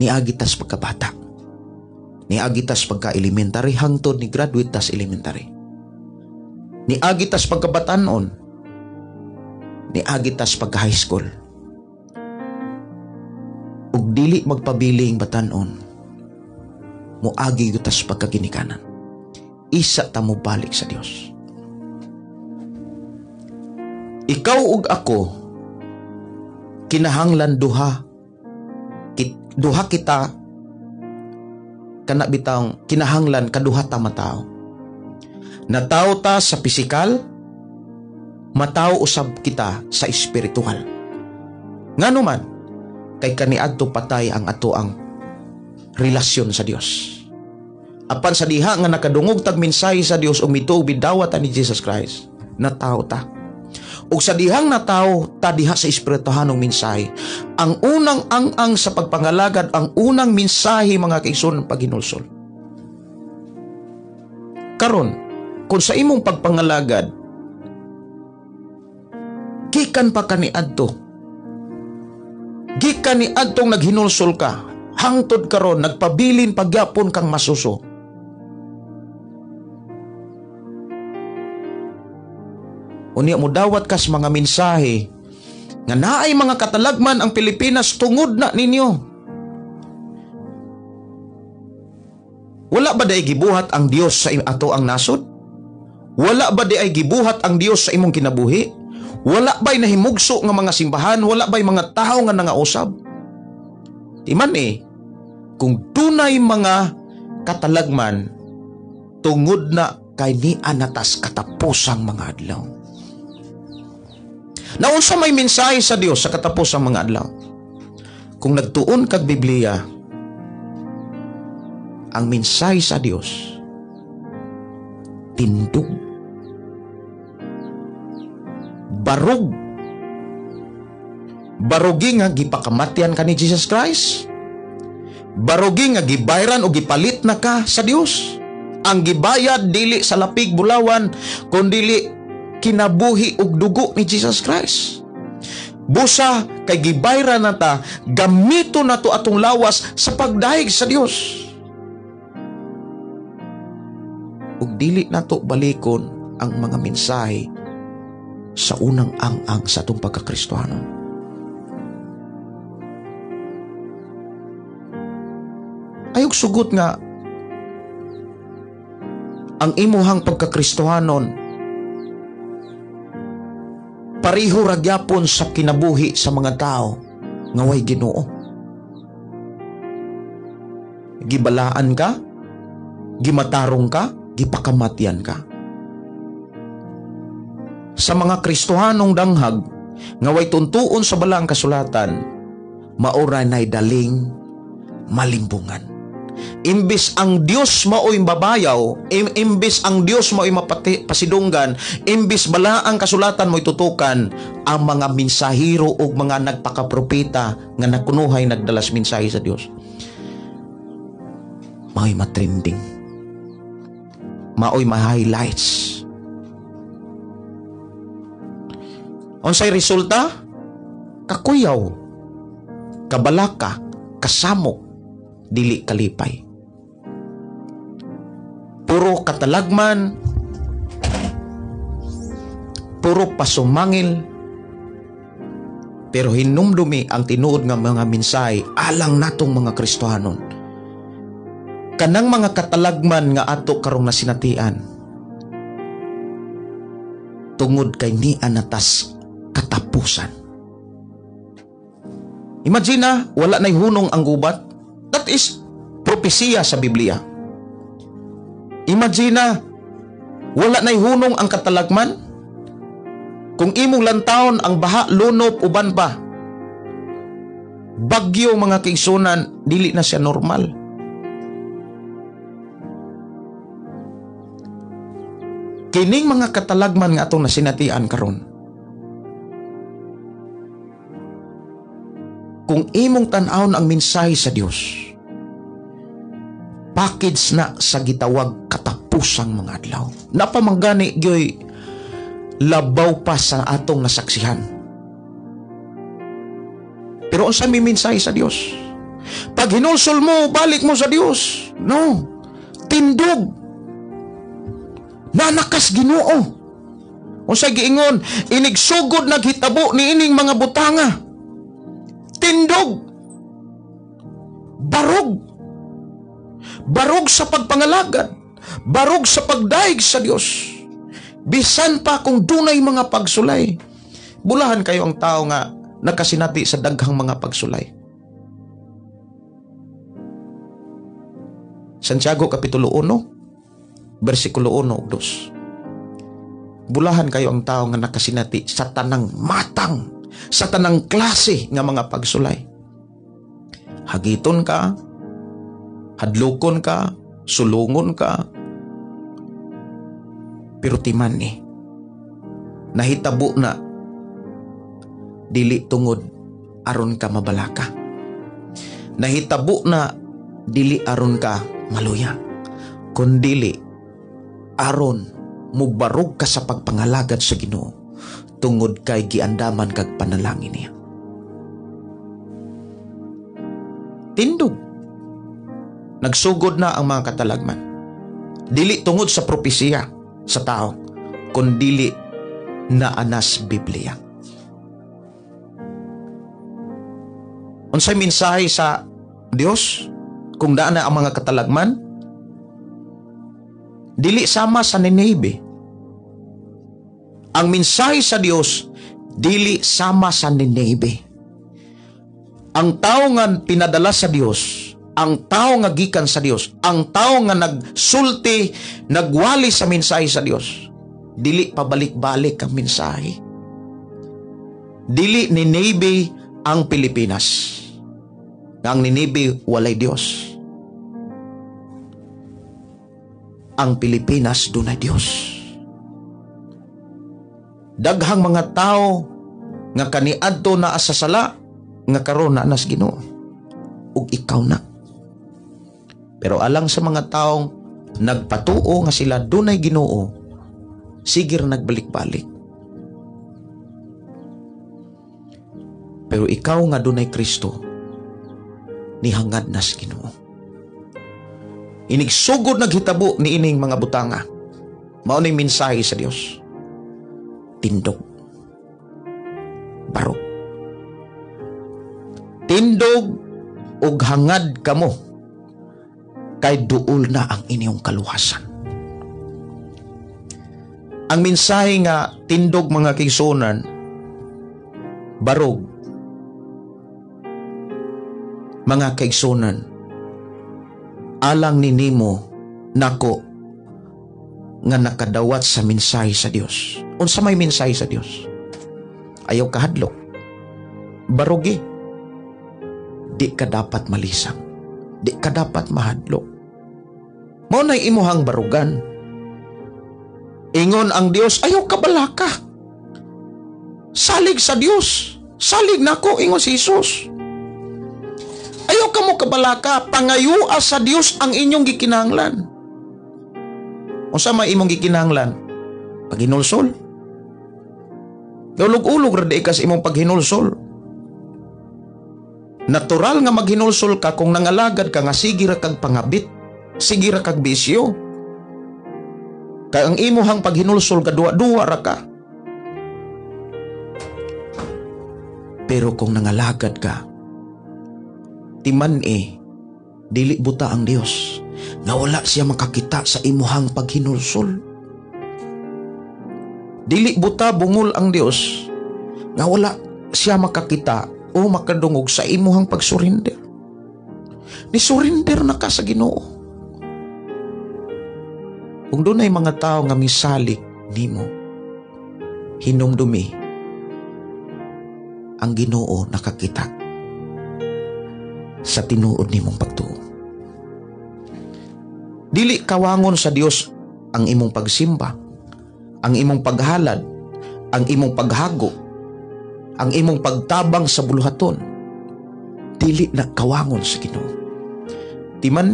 niagi tas pagkabata, niagi tas pagka-elementary, hangtod ni graduate tas elementary, niagi tas pagkabatanon, niagi tas pagka-high school. Ug dili magpabiling batanon, moagi gyud tas pagkaginikanan. Isa ta mo balik sa Dios. Ikaw ug ako kinahanglan duha duha kita kana bitawng kinahanglan kaduha ta matawo. Natawo ta sa pisikal, matawo usab kita sa espiritual. Ngano man kay kaniadto patay ang ato ang relasyon sa Dios. Apan sa diha nga nakadungog tag mensahe sa Dios ug mituo bidawat ni Jesus Christ, natawo ta. Ug sa dihang natawo ta diha sa espirituhanong mensahe, ang unang ang-ang sa pagpangalagad, ang unang mensahe, mga kaigsoon, paghinulsol. Karon, kung sa imong pagpangalagad gikan pa kaniadto, gikan niadtong naghinulsol ka, hangtod karon nagpabilin pagyapon kang masuso. Unya mo dawat kas mga mensahe nga naay mga katalagman ang Pilipinas tungod na ninyo. Wala ba day gibuhat ang Dios sa ato ang nasod? Wala ba day ay gibuhat ang Dios sa imong kinabuhi? Wala ba'y nahimugso nga mga simbahan? Wala ba'y mga tao nga nangausab? Di man kung dunay mga katalagman tungod na kay ni anatas katapusang mga adlaw. Naunsa may mensahe sa Dios sa katapusang mga adlaw? Kung nagtuon kag Biblia, ang mensahe sa Dios tindog, barug, barugi nga gipakamatyan ka ni Jesus Christ, barugi nga gibayran o gipalit na ka sa Dios. Ang gibayad dili sa lapig bulawan, kundili kinabuhi og dugo ni Jesus Christ. Busa kay gibayran na ta, gamito na to atong lawas sa pagdahig sa Dios. Ug dili na to balikon ang mga mensahe sa unang ang-ang sa atong pagkakristohanon. Ayog sugot nga ang imuhang pagkakristohanon pareho ra gyapon sa kinabuhi sa mga tao nga way Ginoo. Gibalaan ka, gimatarong ka, gipakamatyan ka. Sa mga Kristohanong danghag nga way tuntuon sa balaang kasulatan, maura na'y daling malimbungan. Imbis ang Dios mao'y mabayaw, imbis ang Dios mao'y pasidunggan, imbis balaang kasulatan mo'y tutukan, ang mga mensahero ug mga nagpakapropeta nga nakunuhay nagdalas mensahe sa Dios, mao'y matrending, mao'y ma-highlights. Unsay resulta? Kakuyaw, kabalaka, kasamok, dili kalipay. Puro katalagman, puro pasumangil, pero hinumdumi ang tinuod nga mga mensahe alang natong mga Kristohanon. Kanang mga katalagman nga ato karong nasinatian, tungod kay niya natas katapusan. Imagine na, wala na'y hunong ang gubat. That is propesiya sa Biblia. Imagine na, wala na'y hunong ang katalagman. Kung imong lantawon ang baha, lunop, uban pa. Bagyo, mga kaigsunan, dili na siya normal. Kining mga katalagman nga atong nasinatian karon, kung imong tan-awon ang mensahe sa Dios, package na sa gitawag katapusang mga adlaw. Napamanggani gyoy labaw pa sa atong nasaksihan. Pero unsa may mensahe sa Dios? Pag hinulsol mo, balik mo sa Dios. No. Tindog. Nanakas Ginoo. Unsay giingon? Inigsugod naghitabo niining mga butanga. Tindog. Barog. Barog sa pagpangalagad. Barog sa pagdaig sa Dios. Bisan pa kung dunay mga pagsulay. Bulahan kayo ang tao nga nakasinati sa daghang mga pagsulay. Santiago Kapitulo 1, versikulo 1 ug 2. Bulahan kayo ang tao nga nakasinati sa tanang matang, sa tanang klase nga mga pagsulay. Hagiton ka, hadlokon ka, sulungon ka, pero timan ni, nahitabo na, dili tungod aron ka mabalaka. Nahitabo na, dili aron ka maluya, kundili aron mubarog ka sa pagpangalagad sa Ginoo tungod kay giandaman kag panalangin niya. Tindog. Nagsugod na ang mga katalagman. Dili tungod sa propesiya sa tao, kundili na anas Biblia. Unsay mensahe sa Dios kung daan na ang mga katalagman? Dili sama sa Nineve. Ang mensahe sa Dios dili sama sa Nineve. Ang tao nga pinadala sa Dios, ang tao nga gikan sa Dios, ang tao nga nagsulti, nagwali sa mensahe sa Dios, dili pabalik-balik ang mensahe. Dili Nineve ang Pilipinas. Ang Nineve walay Dios. Ang Pilipinas dunay Dios. Daghang mga tao nga kaniadto naa sa sala nga karon naa nas Ginoo, ug ikaw na. Pero alang sa mga taong nagpatuo nga sila dunay Ginoo, sigir nagbalik-balik. Pero ikaw nga dunay Kristo, nihangad nas Ginoo. Inigsugod naghitabo niining mga butanga. Mao ni mensahe sa Dios. Tindog. Barog. Tindog ug hangad kamo kay duol na ang inyong kaluwasan. Ang mensahe nga tindog, mga kaigsuonan, barog, mga kaigsuonan, alang ni nimo nako nga nakadawat sa mensahe sa Dios. Unsa may mensahe sa Dios? Ayaw kahadlok. Barugi. Di ka dapat malisang. Di ka dapat mahadlok. Mao nay imuhang barugan. Ingon ang Dios, ayaw kabalaka. Salig sa Dios. Salig nako, ingon si Jesus. Ayaw ka mo kabalaka, pangayua sa Dios ang inyong gikinahanglan. Unsa may imong gikinahanglan? Paghinulsol. Ulog-ulog ra di ka sa imong paghinulsol. Natural nga maghinulsol ka kung nangalagad ka nga sige ra kag pangabit, sige ra kag bisyo. Kay ang imuhang paghinulsol kaduwa-duwa ra ka. Pero kung nangalagad ka, timan dili buta ang Dios nga wala siya makakita sa imuhang paghinulsol. Dili buta bungol ang Dios nga wala siya makakita o makadungog sa imuhang pagsurrender. Ni-surrender na ka sa Ginoo. Kung dunay mga tao nga misalik nimo, hinumdumi ang Ginoo nakakita sa tinuod nimong pagtuo. Dili kawangon sa Dios ang imong pagsimba, ang imong paghalad, ang imong paghago, ang imong pagtabang sa buluhaton. Dili na kawangon sa Ginoo. Timan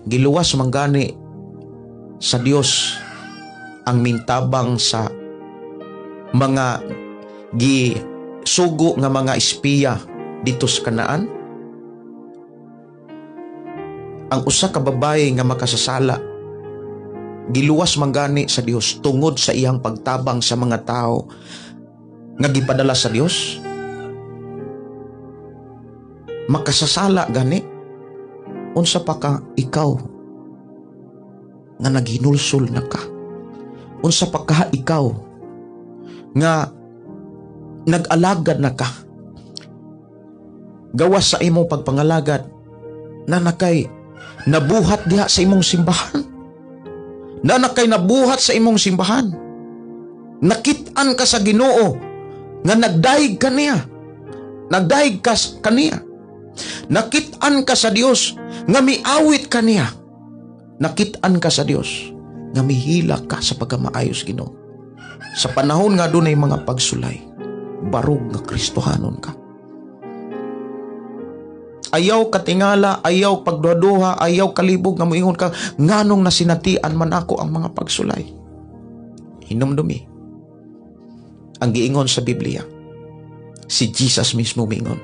giluwas manggani sa Dios ang mintabang sa mga gisugo nga mga espiya dito sa Kanaan. Ang usa ka babaye nga makasasala giluwas manggani sa Dios tungod sa iyang pagtabang sa mga tao nga gipadala sa Dios. Makasasala gani, unsa pa ka ikaw nga naghinulsol na ka? Unsa pa ka ikaw nga nag-alagad na ka? Gawas sa imong pagpangalagad na nakay nabuhat diha sa imong simbahan. Na nakay nabuhat sa imong simbahan. Nakit-an ka sa Ginoo nga nagdayeg ka niya. Nagdayeg ka kaniya. Nakit-an ka sa Dios nga miawit ka niya. Nakit-an ka sa Dios nga mihila ka sa pagkamaayos Ginoo. Sa panahon nga dunay mga pagsulay, barog nga Kristohanon ka. Ayaw katingala, ayaw pagduhaduha, ayaw kalibog nga moingon ka nganong nasinatian man ako ang mga pagsulay. Hinumdumi ang giingon sa Biblia. Si Jesus mismo miingon.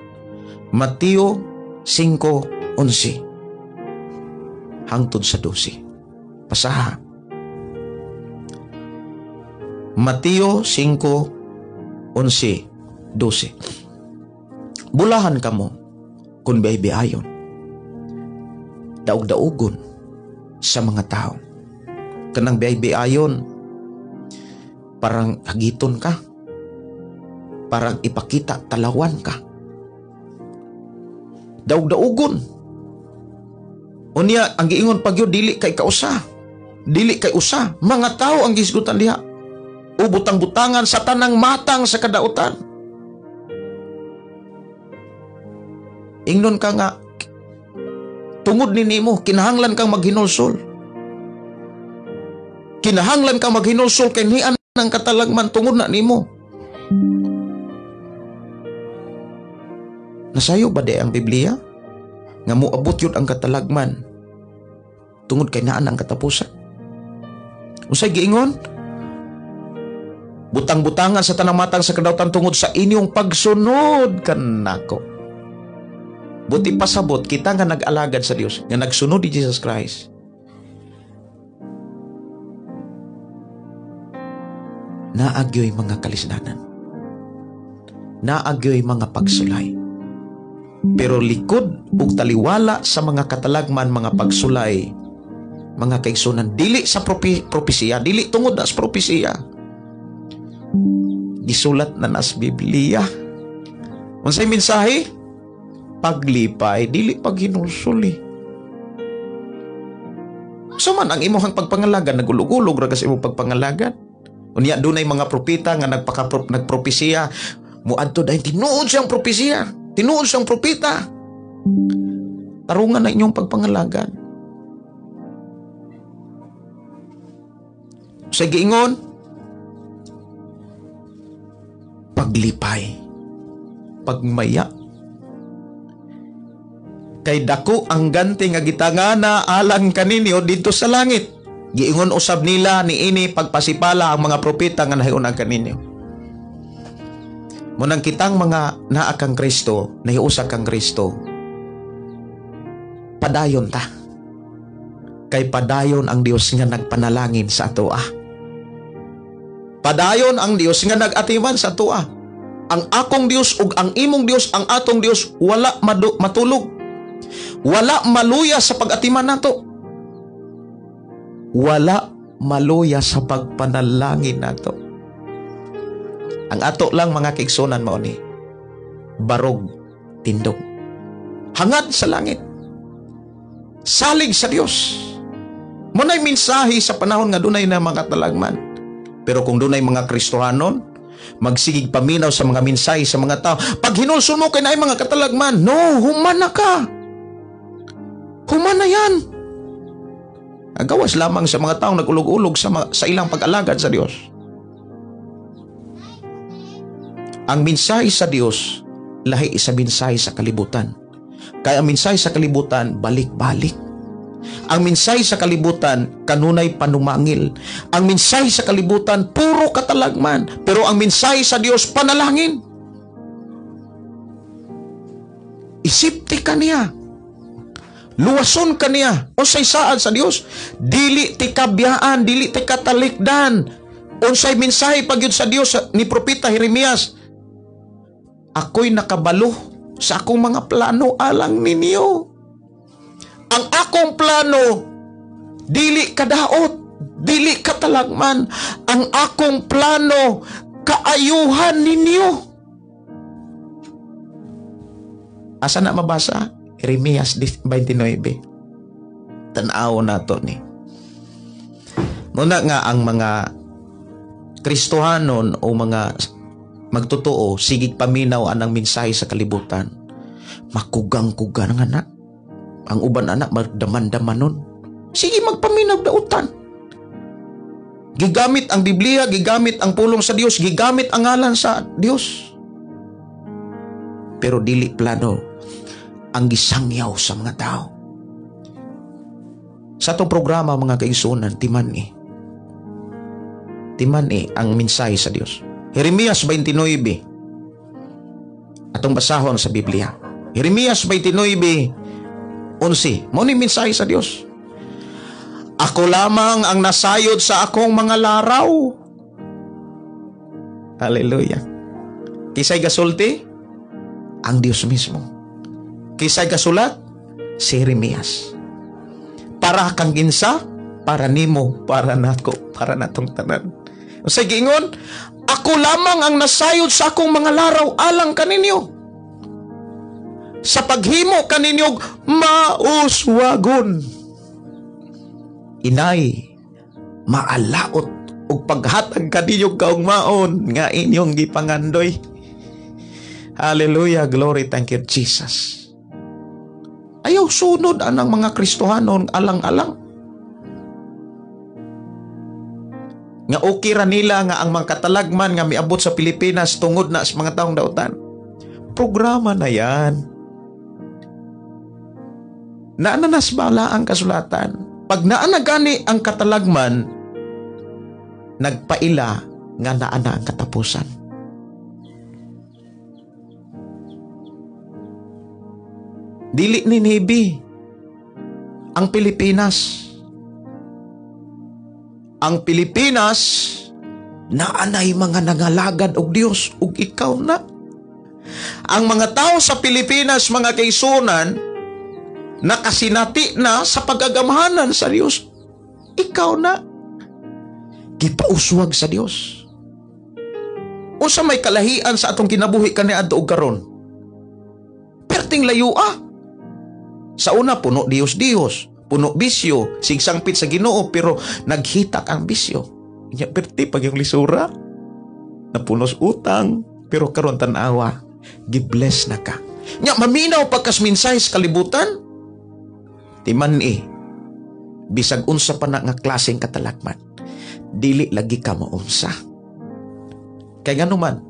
Mateo 5:11 hangtod sa 12. Pasaha. Mateo 5:11 12. Bulahan kamo kung biay-biayon, daog-daogon sa mga tao. Kanang biay-biayon, parang hagiton ka, parang ipakita, talawan ka. Daog-daogon. Unya, ang giingon pagyo, dili kay kausa, dili kay usa. Mga tao ang gisgutan diha. O butang-butangan sa tanang matang sa kadautan. Ingnon ka nga, tungod ni nimo, kinahanglan kang maghinulsol. Kinahanglan kang maghinulsol kay nian ang katalagman tungod na nimo. Nasayo ba di ang Biblia? Nga moabot yun ang katalagman tungod kay naan ang katapusan. Unsay giingon? Butang-butangan sa tanang matang sa kadautan tungod sa inyong pagsunod kanako. Buti pasabot kita nga nag-alagad sa Dios, nga nagsunod ni Jesus Christ. Naagyoy mga kalisdanan. Naagyoy mga pagsulay. Pero likod ug taliwala sa mga katalagman, mga pagsulay, mga kaigsunan, dili sa propesiya, dili tungod na sa propesiya. Gisulat na nas Biblia. Unsay mensahe? Paglipay, dili paghinulsol. So man ang imong pagpangalagan, nagulog-ulog ra ka sa imong pagpangalagan. Unya dunay mga propeta nga nagpropesiya, muadto dahil tinuod siyang propesiya, tinuod siyang propeta. Tarungan na inyong pagpangalagan. Sa giingon, paglipay, pagmaya. Kay dako ang ganti nga gitangana alang kaninyo didto sa langit. Giingon usab nila niini pagpasipala ang mga propeta nga nahiunang kaninyo. Munang kitang mga naa kang Kristo, nahiusa kang Kristo, padayon ta. Kay padayon ang Dios nga nagpanalangin sa atoa. Padayon ang Dios nga nag-atiman sa atoa. Ang akong Dios ug ang imong Dios, ang atong Dios, wala matulog. Wala maluya sa pag-atiman nato. Wala maluya sa pagpanalangin nato. Ang ato lang mga kaigsunan mao ni barog tindog. Hangad sa langit. Salig sa Dios. Muna'y mensahe sa panahon nga dunay na mga talagman. Pero kung dunay mga Kristohanon, magsigig paminaw sa mga mensahe sa mga tao, pag hinulson mo kay naay mga katalagman, no, humana ka. Humana yan. Agawas lamang sa mga taong nagulog-ulog sa ilang pag-alagad sa Dios. Ang mensahe sa Dios, lahi sa mensahe sa kalibutan. Kaya ang mensahe sa kalibutan, balik-balik. Ang mensahe sa kalibutan, kanunay panumangil. Ang mensahe sa kalibutan, puro katalagman. Pero ang mensahe sa Dios, panalangin. Isipti ka niya. Luwason ka niya. Unsay saad sa Dios? Dili ti kabyaan, dili ti katalikdan. Unsay mensahe pagyud sa Dios ni Propeta Jeremias? Ako'y nakabalo sa akong mga plano alang ninyo. Ang akong plano, dili kadaot, dili katalagman. Ang akong plano, kaayuhan ninyo. Asa na mabasa? Jeremias 29. Tan-aw nato ni. Muna nga ang mga Kristohanon o mga magtotoo, sigig paminaw anang mensahe sa kalibutan. Makugang-kugang nga na. Ang uban anak, magdaman-damanon. Sige, magpaminaw dautan. Gigamit ang Biblia, gigamit ang pulong sa Dios, gigamit ang ngalan sa Dios. Pero dili plano ang gisangyaw sa mga tao. Sa itong programa, mga kaigsunan, timan eh. Timan eh ang mensahe sa Dios. Jeremias 29. Atong basahon sa Biblia. Jeremias 29:11. Mao ni mensahe sa Dios. Ako lamang ang nasayod sa akong mga laraw. Hallelujah. Kisay gasulti? Ang Dios mismo. Kisay gasulat? Si Jeremias. Para kang ginsa, para nimo, para nako, para natong tanan. Sa giingon, ako lamang ang nasayod sa akong mga laraw alang kaninyo. Sa paghimo kaninyo mauswagon. Inay, maalaot ug paghatag kaninyo kaugmaon nga inyong gipangandoy. Hallelujah, glory, thank you Jesus. Ayaw sunod anang mga Kristohanon alang-alang. Nga okay ra nila nga ang mga katalagman nga miabot sa Pilipinas tungod na sa mga taong dautan. Programa na yan. Naananas bala ang kasulatan. Pag naana gani ang katalagman, nagpaila nga naana ang katapusan. Dili ni Nebi ang Pilipinas. Ang Pilipinas naanay mga nangalagad og Dios ug ikaw na. Ang mga tao sa Pilipinas, mga kaisunan, nakasinati na sa pagagamhanan sa Dios. Ikaw na. Gipauswag sa Dios. Unsa may kalahian sa atong kinabuhi kaniadto og karon? Perting layo ah. Sa una puno Dios Dios, Puno bisyo, sigsangpit sa Ginoo pero naghitak ang bisyo. Nya perti pag yung lisura, napunos utang, pero karon tan-awa, gibless na ka. Nya maminaw pagkas mensahe sa kalibutan. Timan bisag unsa pa na nga klaseng katalakman, dili lagi ka maunsa. Kay nganuman,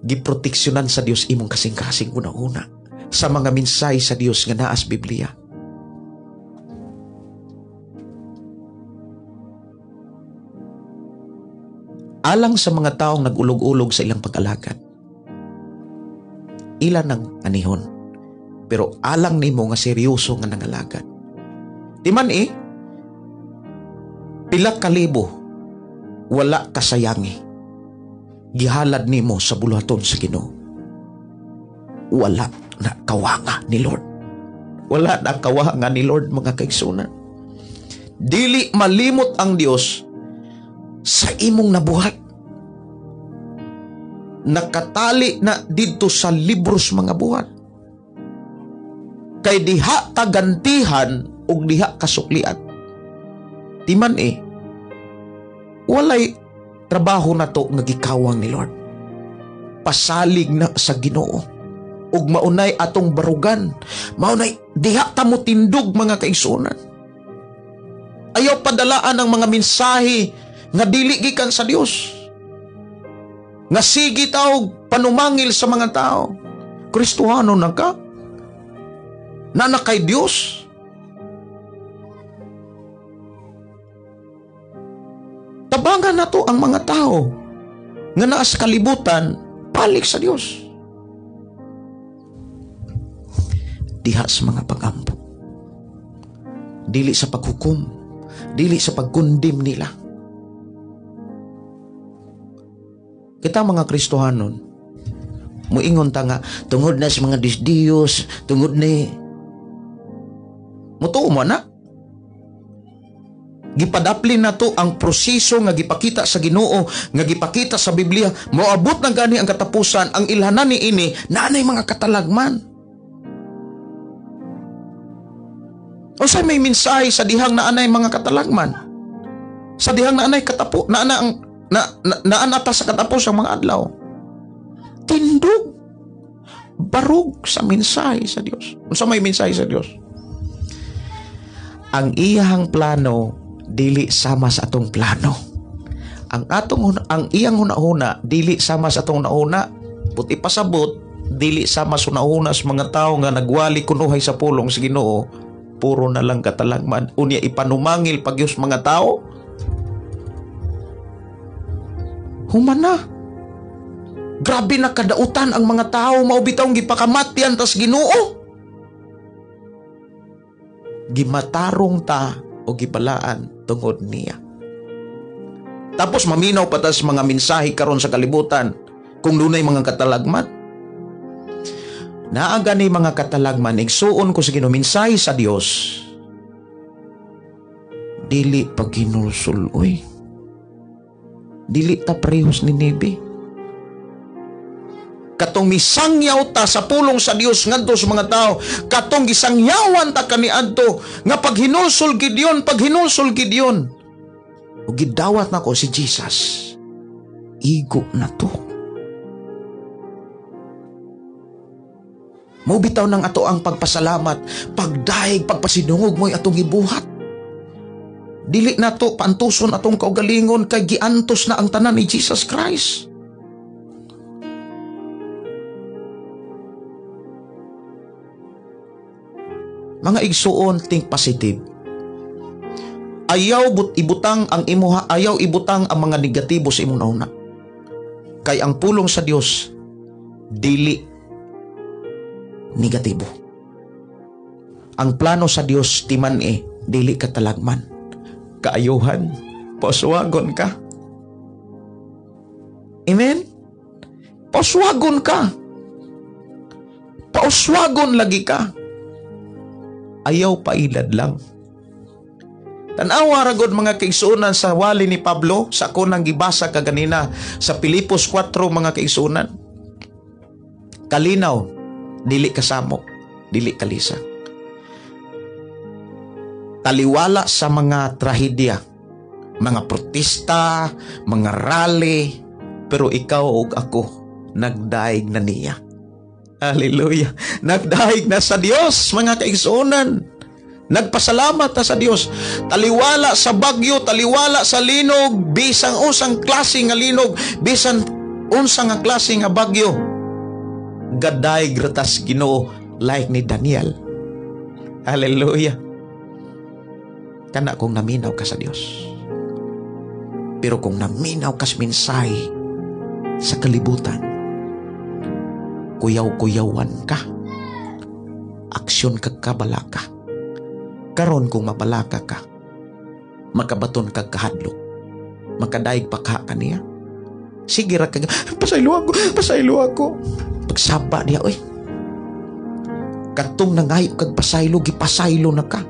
giproteksyonan sa Dios imong kasing-kasing una-una sa mga mensahe sa Dios nga naas Biblia. Alang sa mga taong nag-ulog-ulog sa ilang pag-alagad, ilan ang anihon, pero alang nimo nga seryoso nga nangalagad. Di man pila kalibo wala kasayangi gihalad nimo sa buluhaton sa Ginoo. Wala na kawanga ni Lord. Wala na kawanga ni Lord, mga kaigsunan. Dili malimot ang Dios sa imong nabuhat. Nakatali na didto sa libros mga buhat. Kay diha tagantihan ug diha kasuklian. Di man walay trabaho na to nga gikawang ni Lord. Pasalig na sa Ginoo ug maunay atong barugan. Maunay diha ta mo tindog, mga kaigsunan. Ayaw padalaan ang mga mensahe nga dili gikan sa Dios. Nga sige taog panumangil sa mga tao. Kristohano na ka? Nana kay Dios? Tabangan na to ang mga tao nga naa sa kalibutan, balik sa Dios. Diha sa mga pagampo. Dili sa paghukom, dili sa pagkundim nila. Kita mga Kristohanon, muingon ta nga tungod na sa mga Diyos, tungod ni mutuo mo na. Gipadaplin na to ang proseso nga gipakita sa Ginoo, nga gipakita sa Biblia. Moabot na gani ang katapusan, ang ilhanan ni ini naanay mga katalagman. Unsay may mensahe sa dihang naanay mga katalagman? Sa dihang naanay katapo, naana ang naanata sa katapos ang mga adlaw. Tindog, barug sa mensahe sa Dios. Unsa may mensahe sa Dios? Ang iyang plano dili sama sa atong plano. Ang atong ang iyang hunahuna dili sama sa atong hunahuna. Buti pasabot dili sama sa hunahuna sa mga tawo nga nagwali kunuhay sa pulong sa Ginoo. Puro na lang katalagman. Unya ipanumangil pagyos mga tao. Humana. Grabe na kadautan ang mga tao, mao bitawng gipakamatyan tas Ginoo. Gimatarong ta o gibalaan tungod niya. Tapos maminaw pa tas mga mensahe karon sa kalibutan kung dunay mga katalagman. Naa gani mga katalagman, igsuon ko sa Ginoo, mensahe sa Dios. Dili paghinulsol oy. Dili ta prehos ni Nebe. Katong misangyaw ta sa pulong sa Dios ngadto sa mga tao, katong gisangyawan ta kaniadto nga paghinulsol Gideon, paghinulsol Gideon. Ug gidawat nako si Jesus. Igo na to. Mao bitaw nang ato ang pagpasalamat, pagdaig, pagpasinungog mo'y atong gibuhat. Dili na to paantuson atong kaugalingon kay giantos na ang tanan ni Jesus Christ. Mga igsuon, think positive. Ayaw ibutang ang imuha, ayaw ibutang ang mga negatibo sa imong nauna. Kay ang pulong sa Dios dili negatibo. Ang plano sa Dios timan dili katalagman. Kaayuhan, pauswagon ka. Amen? Pauswagon ka. Pauswagon lagi ka. Ayaw pailad lang. Tanawa ragod mga kaigsuonan sa wali ni Pablo sa ako nang gibasa kaganina sa Pilipos 4 mga kaigsuonan. Kalinaw, dili kasamo, dili kalisa. Taliwala sa mga trahedya, mga protesta, mga rally, pero ikaw ug ako nagdaig na niya. Hallelujah. Nagdaig na sa Dios, mga kaigsuonan. Nagpasalamat na sa Dios. Taliwala sa bagyo, taliwala sa linog, bisan unsang klase nga linog, bisan unsa nga klase nga bagyo, gadaig ra tas Ginoo like ni Daniel. Hallelujah. Kana kung naminaw ka sa Dios. Pero kung naminaw ka sa mensahe sa kalibutan, kuyaw-kuyawan ka, aksyon ka kabalaka. Karon kung mabalaka ka, makabaton ka kahadlok, makadaig pa ka kaniya. Sige ra ka, pasaylo ako, pasaylo ako. Pagsaba niya, oy. Katong nangayo kag pasaylo, gipasaylo na ka.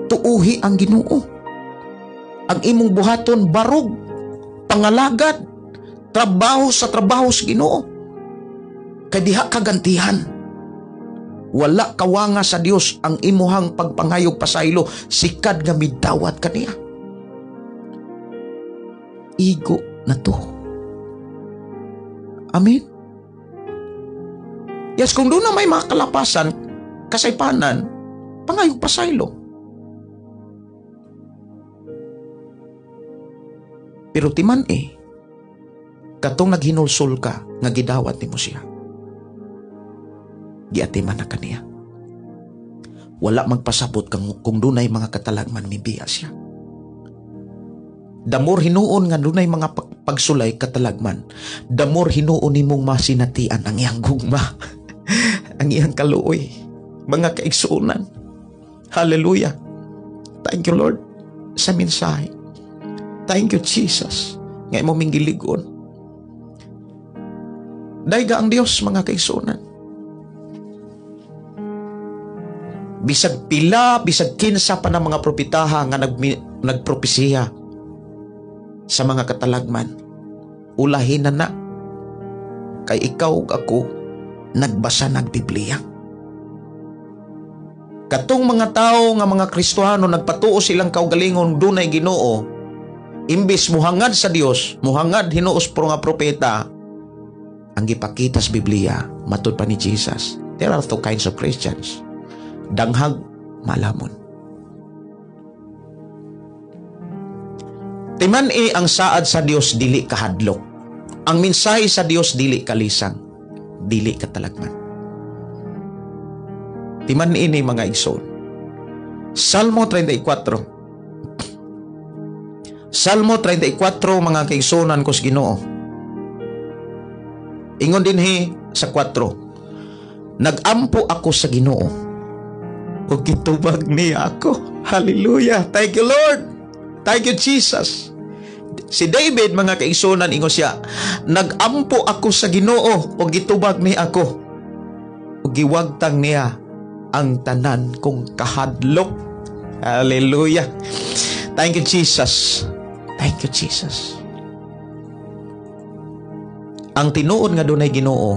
Tuuhi ang Ginoo. Ang imong buhaton barog, pangalagad, trabaho sa trabaho sa Ginoo. Kay diha ka gantihan. Wala kawanga sa Dios ang imuhang pagpangayog pasaylo, sikad nga midawat kaniya. Igo na to. Amen. Yes, kung doon na may mga kalapasan, kasaypanan, pangayog pasaylo. Pero timan katong naghinulsol ka, nga gidawat nimo siya, giatiman na kaniya. Wala magpasabot kung dunay mga katalagman mibiya siya. Damor hinuon nga dunay mga pagsulay katalagman, damor hinuon nimong masinatian ang iyang gugma, ang iyang kaluoy, mga kaigsuonan. Hallelujah. Thank you, Lord, sa mensahe. Thank you, Jesus, nga imong minggiligon. Dayga ang Dios, mga kaigsuonan. Bisag pila, bisag kinsa pa ng mga propetaha nga nagpropesiya sa mga katalagman, ulahin na na kay ikaw ug ako nagbasa ng Biblia. Katong mga tao nga mga Kristohano nagpatuo silang kaugalingon dunay Ginoo, imbis muhangad sa Dios, muhangad hinuos pro nga propeta, ang gipakita sa Biblia matud pa ni Jesus. There are two kinds of Christians. Danghag, malamon. Timan ang saad sa Dios dili kahadlok. Ang mensahe sa Dios dili kalisang, dili katalagman. Timan ini mga igsoon. Salmo 34. Salmo 34 mga kaigsuonan ko sa Ginoo. Ingon dinhi sa 4. Nagampo ako sa Ginoo ug gitubag niya ako. Hallelujah. Thank you, Lord. Thank you, Jesus. Si David, mga kaigsuonan, ingon siya, nagampo ako sa Ginoo ug gitubag niya ako. Ug giwagtang niya ang tanan kong kahadlok. Hallelujah. Thank you, Jesus. Thank you, Jesus. Ang tinuod nga dunay Ginoo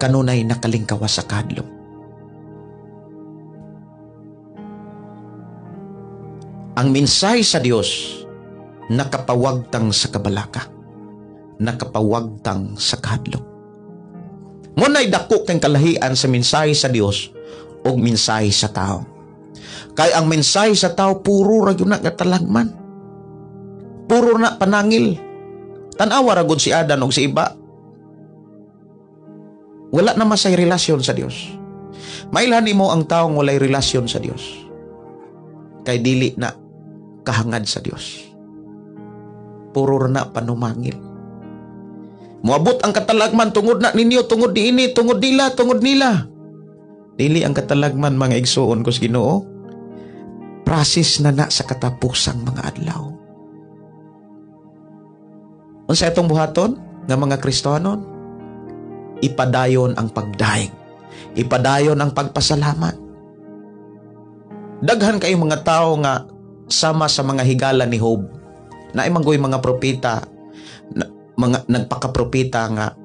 kanunay nakalingkawas sa kahadlok. Ang mensahe sa Dios nakapawagtang sa kabalaka, nakapawagtang sa kahadlok. Muna'y dako kang kalahian sa mensahe sa Dios og mensahe sa tao. Kay ang mensahe sa tao puro ra gyud na katalagman. Puro na panangil. Tan-awa ra gud si Adan og si Iba. Wala na masay relasyon sa Dios. Mailhan nimo ang taong walay relasyon sa Dios. Kay dili na kahangad sa Dios. Puro na panumangil. Moabot ang katalagman tungod na ninyo, tungod niini, tungod nila, tungod nila. Dili ang katalagman mga igsuon ko sa Ginoo. Process na na sa katapusang mga adlaw. Unsa itong buhaton nga mga Kristohanon? Ipadayon ang pagdaig. Ipadayon ang pagpasalamat. Daghan kayo mga tao nga sama sa mga higala ni Job. Naimanggoy mga propeta, mga nagpakapropeta nga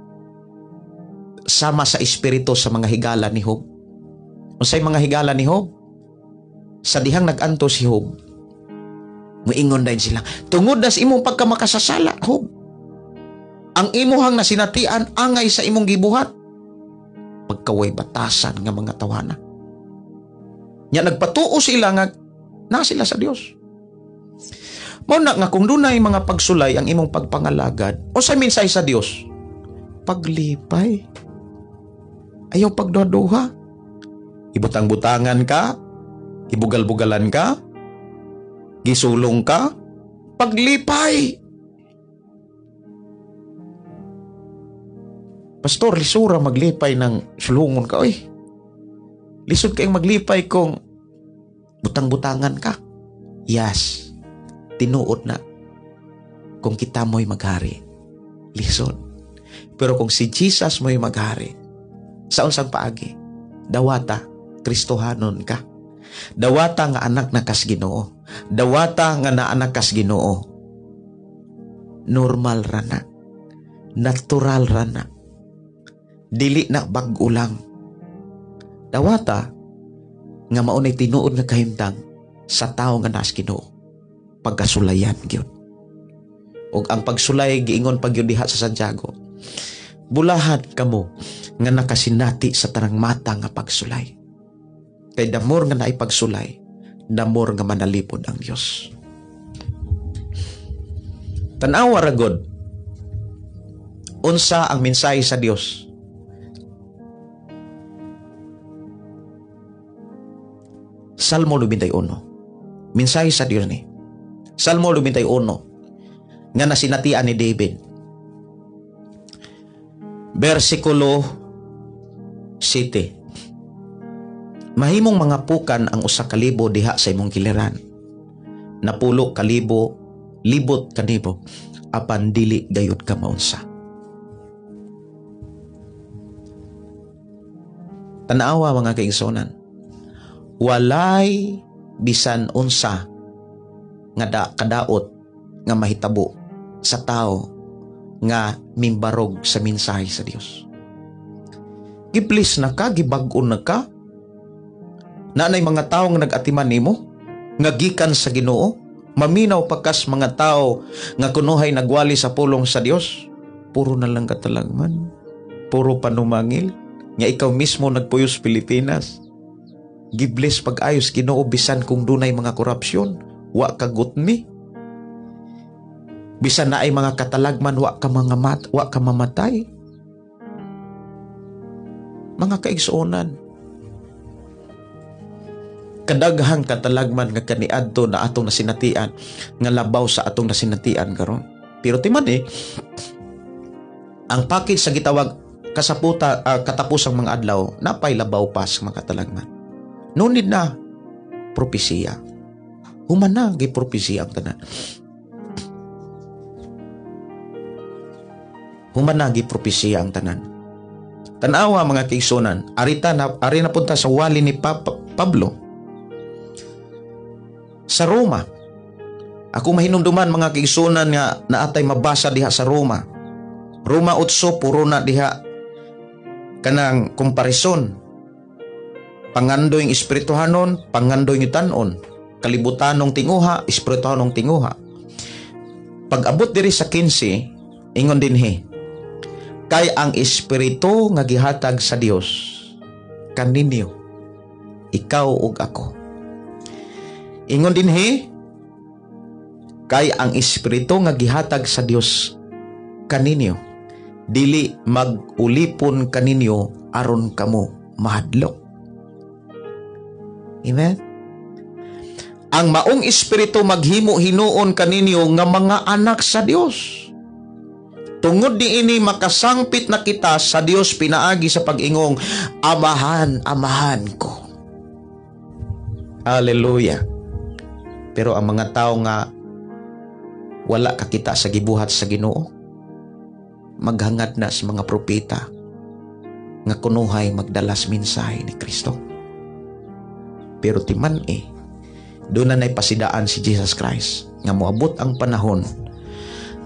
sama sa espiritu sa mga higala ni Job. Unsay mga higala ni Job? Sa dihang nag-anto si Job, muingon dayon sila, tungod na sa imong pagkamakasasala, Job. Ang imuhang nasinatian angay sa imong gibuhat. Pagkaway batasan nga mga tawana. Nya nagpatuo sila nga na sila sa Dios. Mao na nga kung dunay mga pagsulay ang imong pagpangalagad, unsay mensahe sa Dios? Paglipay. Ayaw pagduha-duha. Ibutang-butangan ka, ibugal-bugalan ka, gisulong ka, paglipay. Pastor, lisura maglipay ng sulungon ka. Oy, lisod kayong maglipay kung butang-butangan ka. Yes, tinuod na. Kung kita mo'y maghari, lisod. Pero kung si Jesus mo'y maghari, sa unsang paagi, dawata, Kristohanon ka. Dawata nga anak na kas Ginoo. Dawata nga naanak kas Ginoo. Normal ra na. Natural ra na. Dili na bag-o lang. Dawata nga maunay tinuod nga kahimtang sa tawo nga naas Ginoo. Pagkasulayan gyud. Og ang pagsulay giingon pag gyud diha sa Santiago. Bulahan kamo nga nakasinati sa tanang mata nga pagsulay. Kay damor nga naipagsulay, damor nga manalipod ang Dios. Tan-awa ra gud unsa ang mensahe sa Dios. Salmo 91. Mensahe sa Dios ni. Salmo 91 nga nasinatian ni David. Versikulo 7. Mahimong mga pukan ang 1,000 diha sa imong kiliran. 10,000 libot kanibo, apan dili gayud ka maunsa. Tan-awa mga kaigsuonan. Walay bisan unsa nga kadaot nga mahitabo sa tao nga mimbarog sa mensahe sa Dios. Giblis na ka, gibag-on na ka. Naanay mga tao nga nag-atiman nimo, nga gikan sa Ginoo, maminaw pagkas mga tao nga kunuhay nagwali sa pulong sa Dios. Puro na lang katalagman, puro panumangil, nga ikaw mismo nagpuyos Pilipinas. Gibless pag-ayos Ginoo bisan kung dunay mga korupsyon, wa ka gutmi. Bisan naay mga katalagman, wa ka mga wa ka mamatay. Mga kaigsuonan, kadaghang katalagman nga kaniadto na atong nasinatian, nga labaw sa atong nasinatian karon. Pero timan ang package sa gitawag kasaputa, katapusang mga adlaw, napay labaw pa sa mga katalagman. Nunid na propesiya. Human na gipropesiya ang tanan. Human na gipropesiya ang tanan. Tan-awa mga kaigsuonan, ari na punta sa wali ni Pablo sa Roma. Ako mahinumduman mga kaigsuonan nga naatay mabasa diha sa Roma. Roma 8 puro na diha kanang komparison. Pangandoy ng espirituhanon, pangandoy ng tanon, kalibutanong tinguha, espirituhanong tinguha. Pag-abot diri sa 15, ingon dinhi, kay ang espiritu nga gihatag sa Dios kaninyo, ikaw ug ako. Ingon dinhi, kay ang espiritu nga gihatag sa Dios kaninyo, dili mag-ulipon kaninyo aron kamo mahadlok. Amen? Ang maong espiritu maghimo hinuon kaninyo nga mga anak sa Dios. Tungod niini makasangpit na kita sa Dios pinaagi sa pag-ingong Amahan, Amahan ko. Hallelujah. Pero ang mga tao nga wala kakita sa gibuhat sa Ginoo, maghangad na sa mga propeta nga kunuhay magdalas mensahe ni Kristo. Pero timan doon na naipasidaan si Jesus Christ nga moabot ang panahon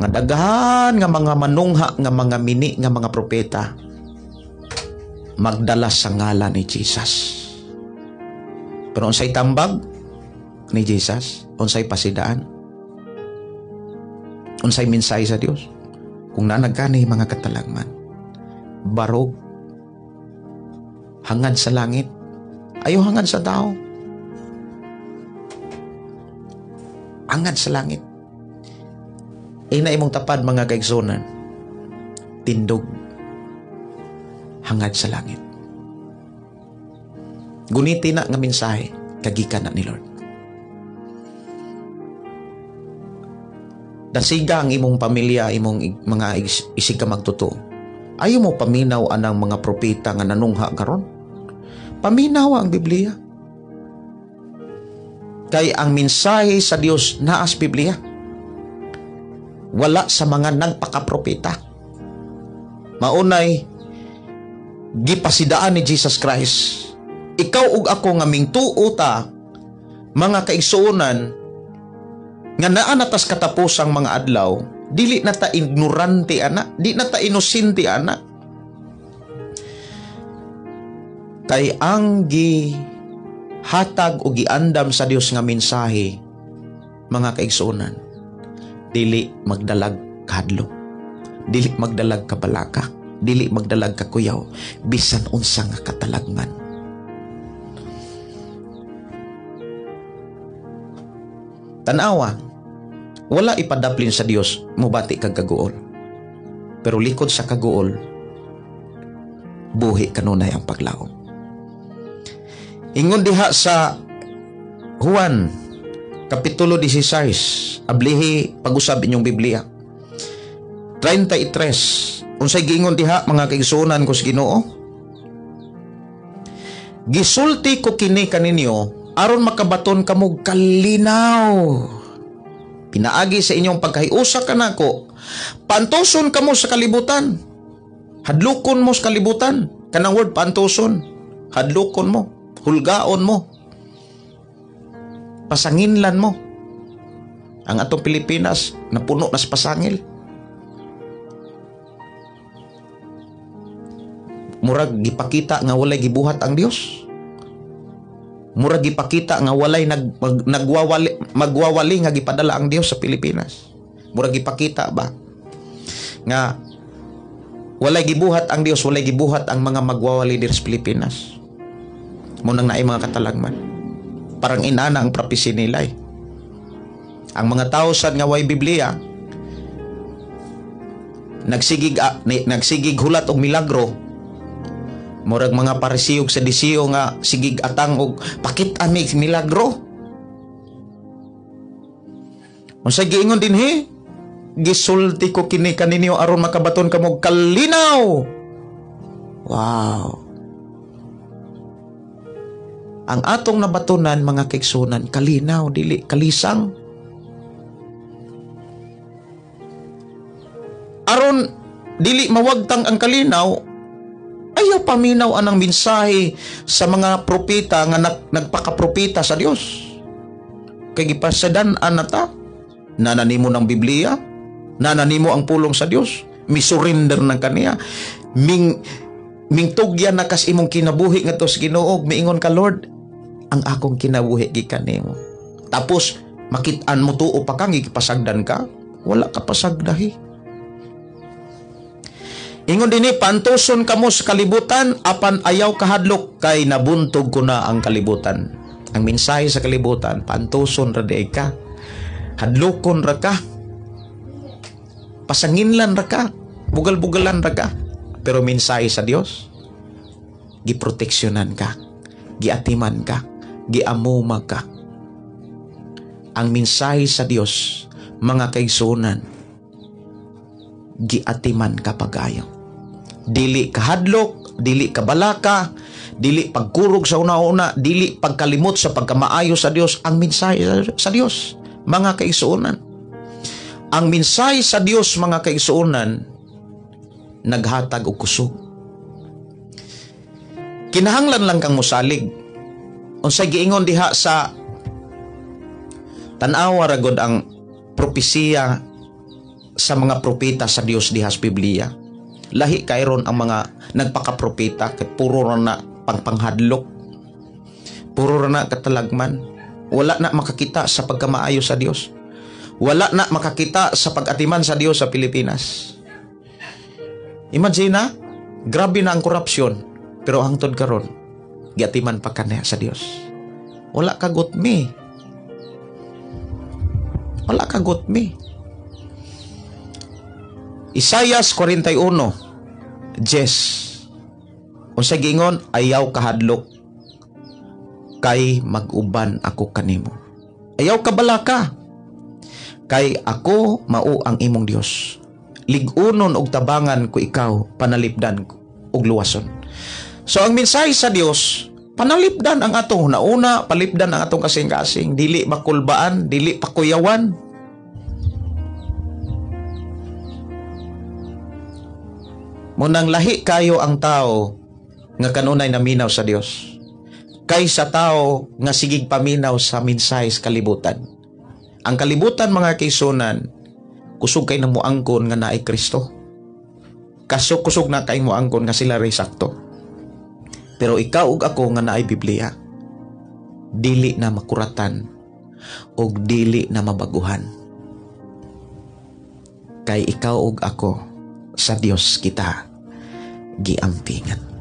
nga daghan nga mga manungha, nga mga mini, nga mga propeta magdala sa ngalan ni Jesus. Pero unsay tambag ni Jesus? Unsay pasidaan? Unsay mensahe sa Dios? Kung nanagkani mga katalagman, barog, hangad sa langit, ayaw hangad sa tao. Hangad sa langit. Ina imong tapad mga kaigsunan, tindog, hangad sa langit. Guniti na nga mensahe, kagikan na ni Lord. Dasiga ang imong pamilya, imong mga isig ka magtotoo. Ayaw mo paminaw anang mga propeta nga nanungha karon. Paminaw ang Biblia. Kay ang mensahe sa Dios naas Biblia. Wala sa mga nagpakapropeta. Maunay gipasidaan ni Jesus Christ. Ikaw ug ako nga mingtuo ta mga kaigsuonan nga naa na tas katapusang mga adlaw, dili na ta ignorante ana, di na ta inosente ana. Kay ang gihatag o giandam sa Dios nga mensahe mga kaigsuonan, dili magdalag kahadlok, dili magdalag kabalaka, dili magdalag kakuyaw, bisan unsa nga katalagman. Tanawa, wala ipadaplin sa Dios mobati kag kaguol. Pero likod sa kaguol, buhi kanunay ang paglaom. Ingon diha sa Juan Kapitulo 16, ablihi pag-usab inyong Biblia. 33, unsay giingon diha mga kaigsuonan ko sa Ginoo? Gisulti ko kini kaninyo aron makabaton kamo kalinaw. Pinaagi sa inyong pagkahiusa kanako, pantuson kamo sa kalibutan. Hadlokon mo sa kalibutan. Kanang word pantuson, hadlokon mo, hulgaon mo, pasanginlan mo. Ang atong Pilipinas napuno na sa pasangil. Murag gipakita nga walay gibuhat ang Dios. Murag gipakita nga walay magwawali nga gipadala ang Dios sa Pilipinas. Murag gipakita ba nga walay gibuhat ang Dios, walay gibuhat ang mga magwawali diri sa Pilipinas. Mo nang naay mga katalagman. Parang inana ang prophecy nila eh. Ang mga tao sad nga way Biblia nagsigig hulat og milagro. Murag mga Pariseo sa Disiyo nga sigig atang og pakit ami milagro. Unsay giingon dinhi? Gisulti ko kini kaninyo aron makabaton kamo kalinaw. Wow. Ang atong nabatonan mga kaigsunan, kalinaw dili kalisang. Aron dili mawagtang ang kalinaw, ayaw paminaw anang mensahe sa mga propeta nga nagpakapropeta sa Dios. Kay gipasadan-an na ta, nananimo ng Biblia, nananimo ang pulong sa Dios, misurrender ng kaniya, mingtugyan na kas imong kinabuhi ngadto sa Ginoo, miingon ka, Lord, ang akong kinabuhi gikan nimo. Tapos makit-an mo tuo pa kang gipasagdan ka, wala ka pasagdahi. Ingon dinhi, pantuson kamo sa kalibutan apan ayaw kahadlok kay nabuntog ko na ang kalibutan. Ang mensahe sa kalibutan, pantuson ra di ka, hadlokon ra ka, pasanginlan ra ka, bugal-bugalan ra ka. Pero mensahe sa Dios, giproteksyonan ka, giatiman ka, giamuma ka. Ang mensahe sa Dios, mga kaigsuonan, giatiman ka pagayo. Dili kahadlok, dili kabalaka, dili pagkurog sa una-una, dili pagkalimot sa pagkamaayo sa Dios. Ang mensahe sa Dios, mga kaigsuonan. Ang mensahe sa Dios, mga kaigsuonan, naghatag og kusog. Kinahanglan lang kang mosalig. Unsay giingon diha sa tan-awa ra gud ang propesiya sa mga propeta sa Dios diha sa Biblia. Lahi kayron ang mga nagpakapropeta kay puro ra na pangpanghadlok. Puro ra na katalagman. Wala na makakita sa pagkamaayo sa Dios. Wala na makakita sa pag-atiman sa Dios sa Pilipinas. Imagine na, grabe na ang korupsyon, pero hangtod karon giatiman pa kaniya sa Dios. Wala ka gutmi. Wala ka gutmi. Isayas 41, Jes. Unsa giingon, ayaw kahadlok kay mag-uban ako kanimo. Ayaw kabalaka kay ako mao ang imong Dios. Lig-unon og tabangan ko ikaw, panalipdan og luwason. So ang mensahe sa Dios, panalipdan ang atong nauna, palipdan ang atong kasing-kasing, dili makulbaan, dili pakuyawan. Munang lahi kayo ang tao nga kanunay naminaw sa Dios kaysa tao nga sigig paminaw sa mensahe sa kalibutan. Ang kalibutan, mga kaisunan, kusog kay namuangkon nga naay Kristo. Kaso kusog na kay muangkon nga sila ray sakto. Pero ikaw ug ako nga naay Biblia, dili na makuratan ug dili na mabaguhan. Kay ikaw ug ako sa Dios kita giampingan.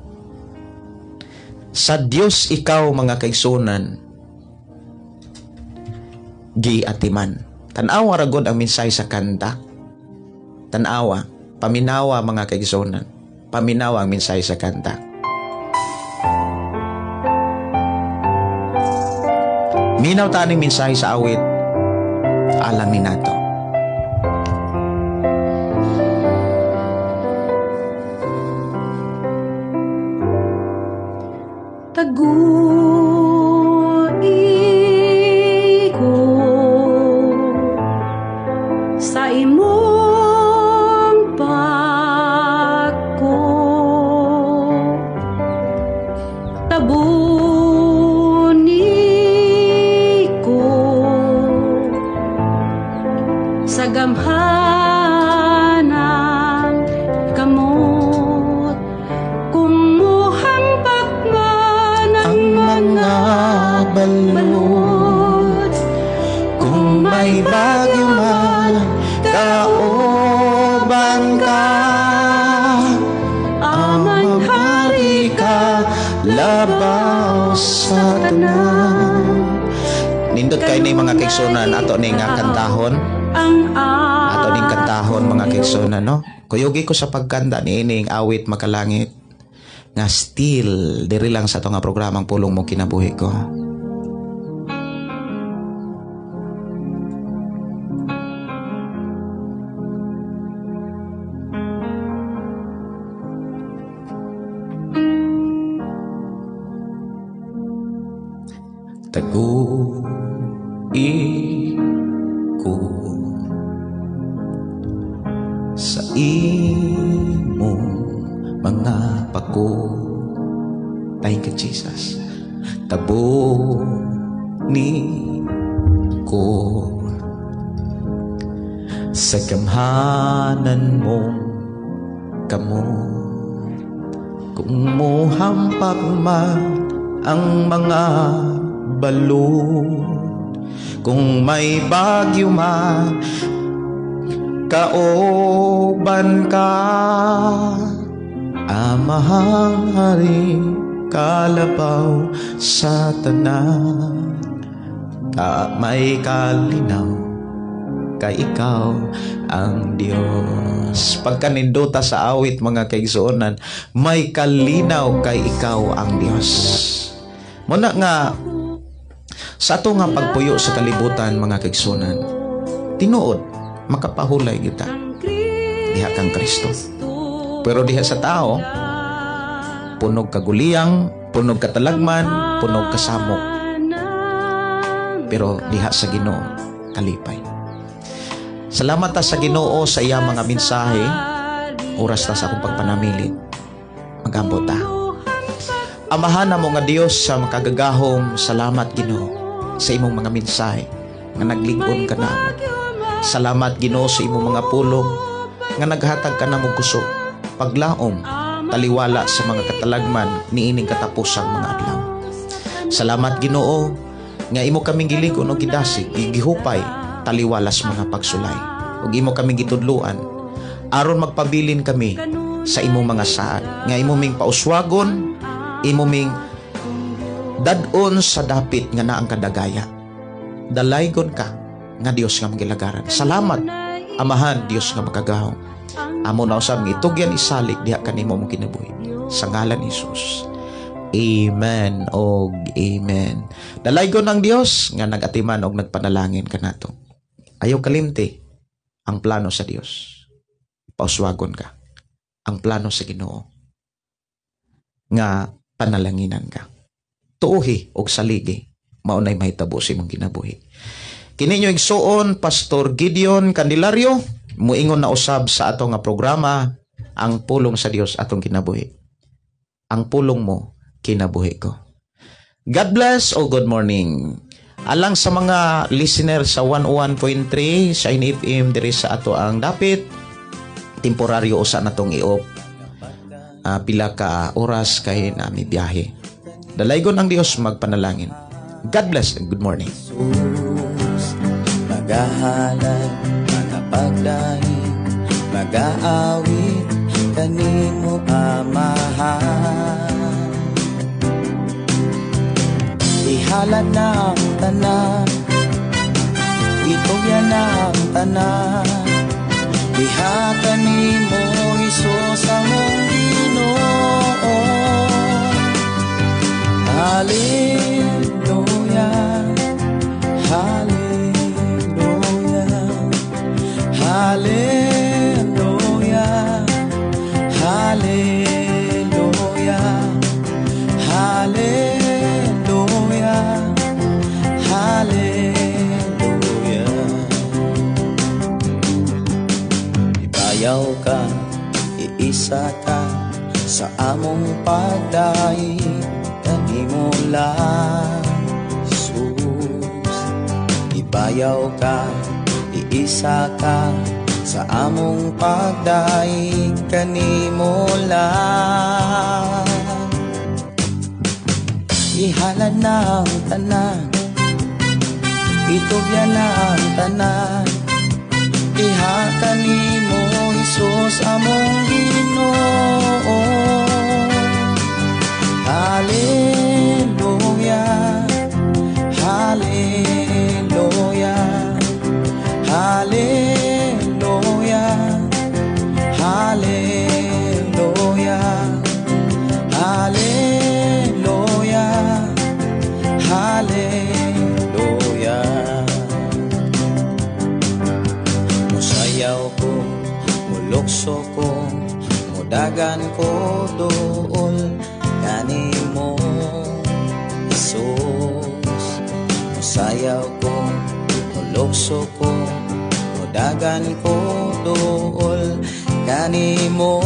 Sa Dios ikaw, mga kaigsunan, giatiman. Tan-awa ra gud ang mensahe sa kanta. Tan-awa, paminawa, mga kaigsunan. Paminawa ang mensahe sa kanta. Minaw ta ning mensahe sa awit, alamin nato. Tagui ko sa imong pagko, tabuni ko sa gamhanang kamot, kumuhampak man ang mga balot, kung may bagyo man kauban ka, aman hari ka labaw sa tanan. Nindot kay ni mga kaigsunan ato ni nga kantahon. Ato ning kantahon, mga kaigsunan, no. Kuyugi ko sa pagkanta ni ining awit makalangit nga still diri lang sa ato nga programang Pulong Mo Kinabuhi Ko. Tagui ko sa imong mga pako. Thank you, Jesus. Tabuni ko sa gamhanan mong kamot, kung muhampak man ang mga balot, kung may bagyo man kauban ka, Amahang hari kalabaw sa tanan, ka may kalinaw kay ikaw ang Diyos. Pagkanindota sa awit, mga kaigsuonan, may kalinaw kay ikaw ang Diyos. Muna nga sa ato nga pagpuyo sa kalibutan, mga kaigsuonan, tinuod makapahulay kita diha kang Kristo. Pero diha sa tao, punog kaguliyang, punog katalagman, punog kasamok. Pero diha sa Ginoo, kalipay. Salamat ta sa Ginoo sa iyang mga mensahe. Oras ta sa akong pagpanamilit. Magambo ta. Amahan na mo nga Dios sa makagagahom, salamat Ginoo sa imong mga mensahe nga naglig-on ka namo. Salamat Ginoo sa imong mga pulong nga naghatag ka namo kusog, paglaom, taliwala sa mga katalagman niining katapusang mga adlaw. Salamat, Ginoo, nga imo kaming gilig-on og gidasig, gihupay taliwalas mga pagsulay. Ug imo kaming gitudluan aron magpabilin kami sa imong mga saad nga imo ming pauswagon, imo ming dad-on sa dapit nga naang kadagaya. Dalaygon ka nga Dios nga magilagaran. Salamat, Amahan Dios nga makagahom. Amo na usab nga itugyan, isalig diha kanimo mong kinabuhi. Sa ngalan ni Jesus. Amen og amen. Dalaygon ang Dios nga nag-atiman og nagpanalangin kanato. Ayaw kalimti ang plano sa Dios. Pauswagon ka. Ang plano sa Ginoo nga panalanginan ka. Tuohi og saligi, mao nay mahitabo sa imong kinabuhi. Kini inyong igsuon, Pastor Gideon Candelario, muingon na usab sa ato nga programa, Ang Pulong sa Dios Atong Kinabuhi. Ang pulong mo, kinabuhi ko. God bless o good morning. Alang sa mga listener sa 101.3 Shine FM diri sa ato ang dapit, temporaryo usa natong i-off pila ka oras kay nami biyahe. Dalaygon ang Dios, magpanalangin. God bless and good morning. Jesus, magahalad, magapagdaig, magaawit kanimo, Amahan. Ihalad na ang tanan, itugyan na ang tanan, diha kanimo, Hesus among Ginoo. Hallelujah, Hallelujah, Hallelujah, Hallelujah, Hallelujah, Hallelujah. Ibayaw ka, iisa ka sa among pagdaig kanimo lang, Jesus. Ibayaw ka, iisa ka sa among pagdaig kanimo lang. Ihalad na ang tanan, itugyan na ang tanan, diha kanimo, Hesus among Ginoo. Hallelujah, Hallelujah, Hallelujah, Hallelujah, Hallelujah, Hallelujah. Musayaw ko, mulukso ko, mudagan ko duol kanimo, Jesus. Musayaw ko, mulukso ko, mudagan ko duol kanimo.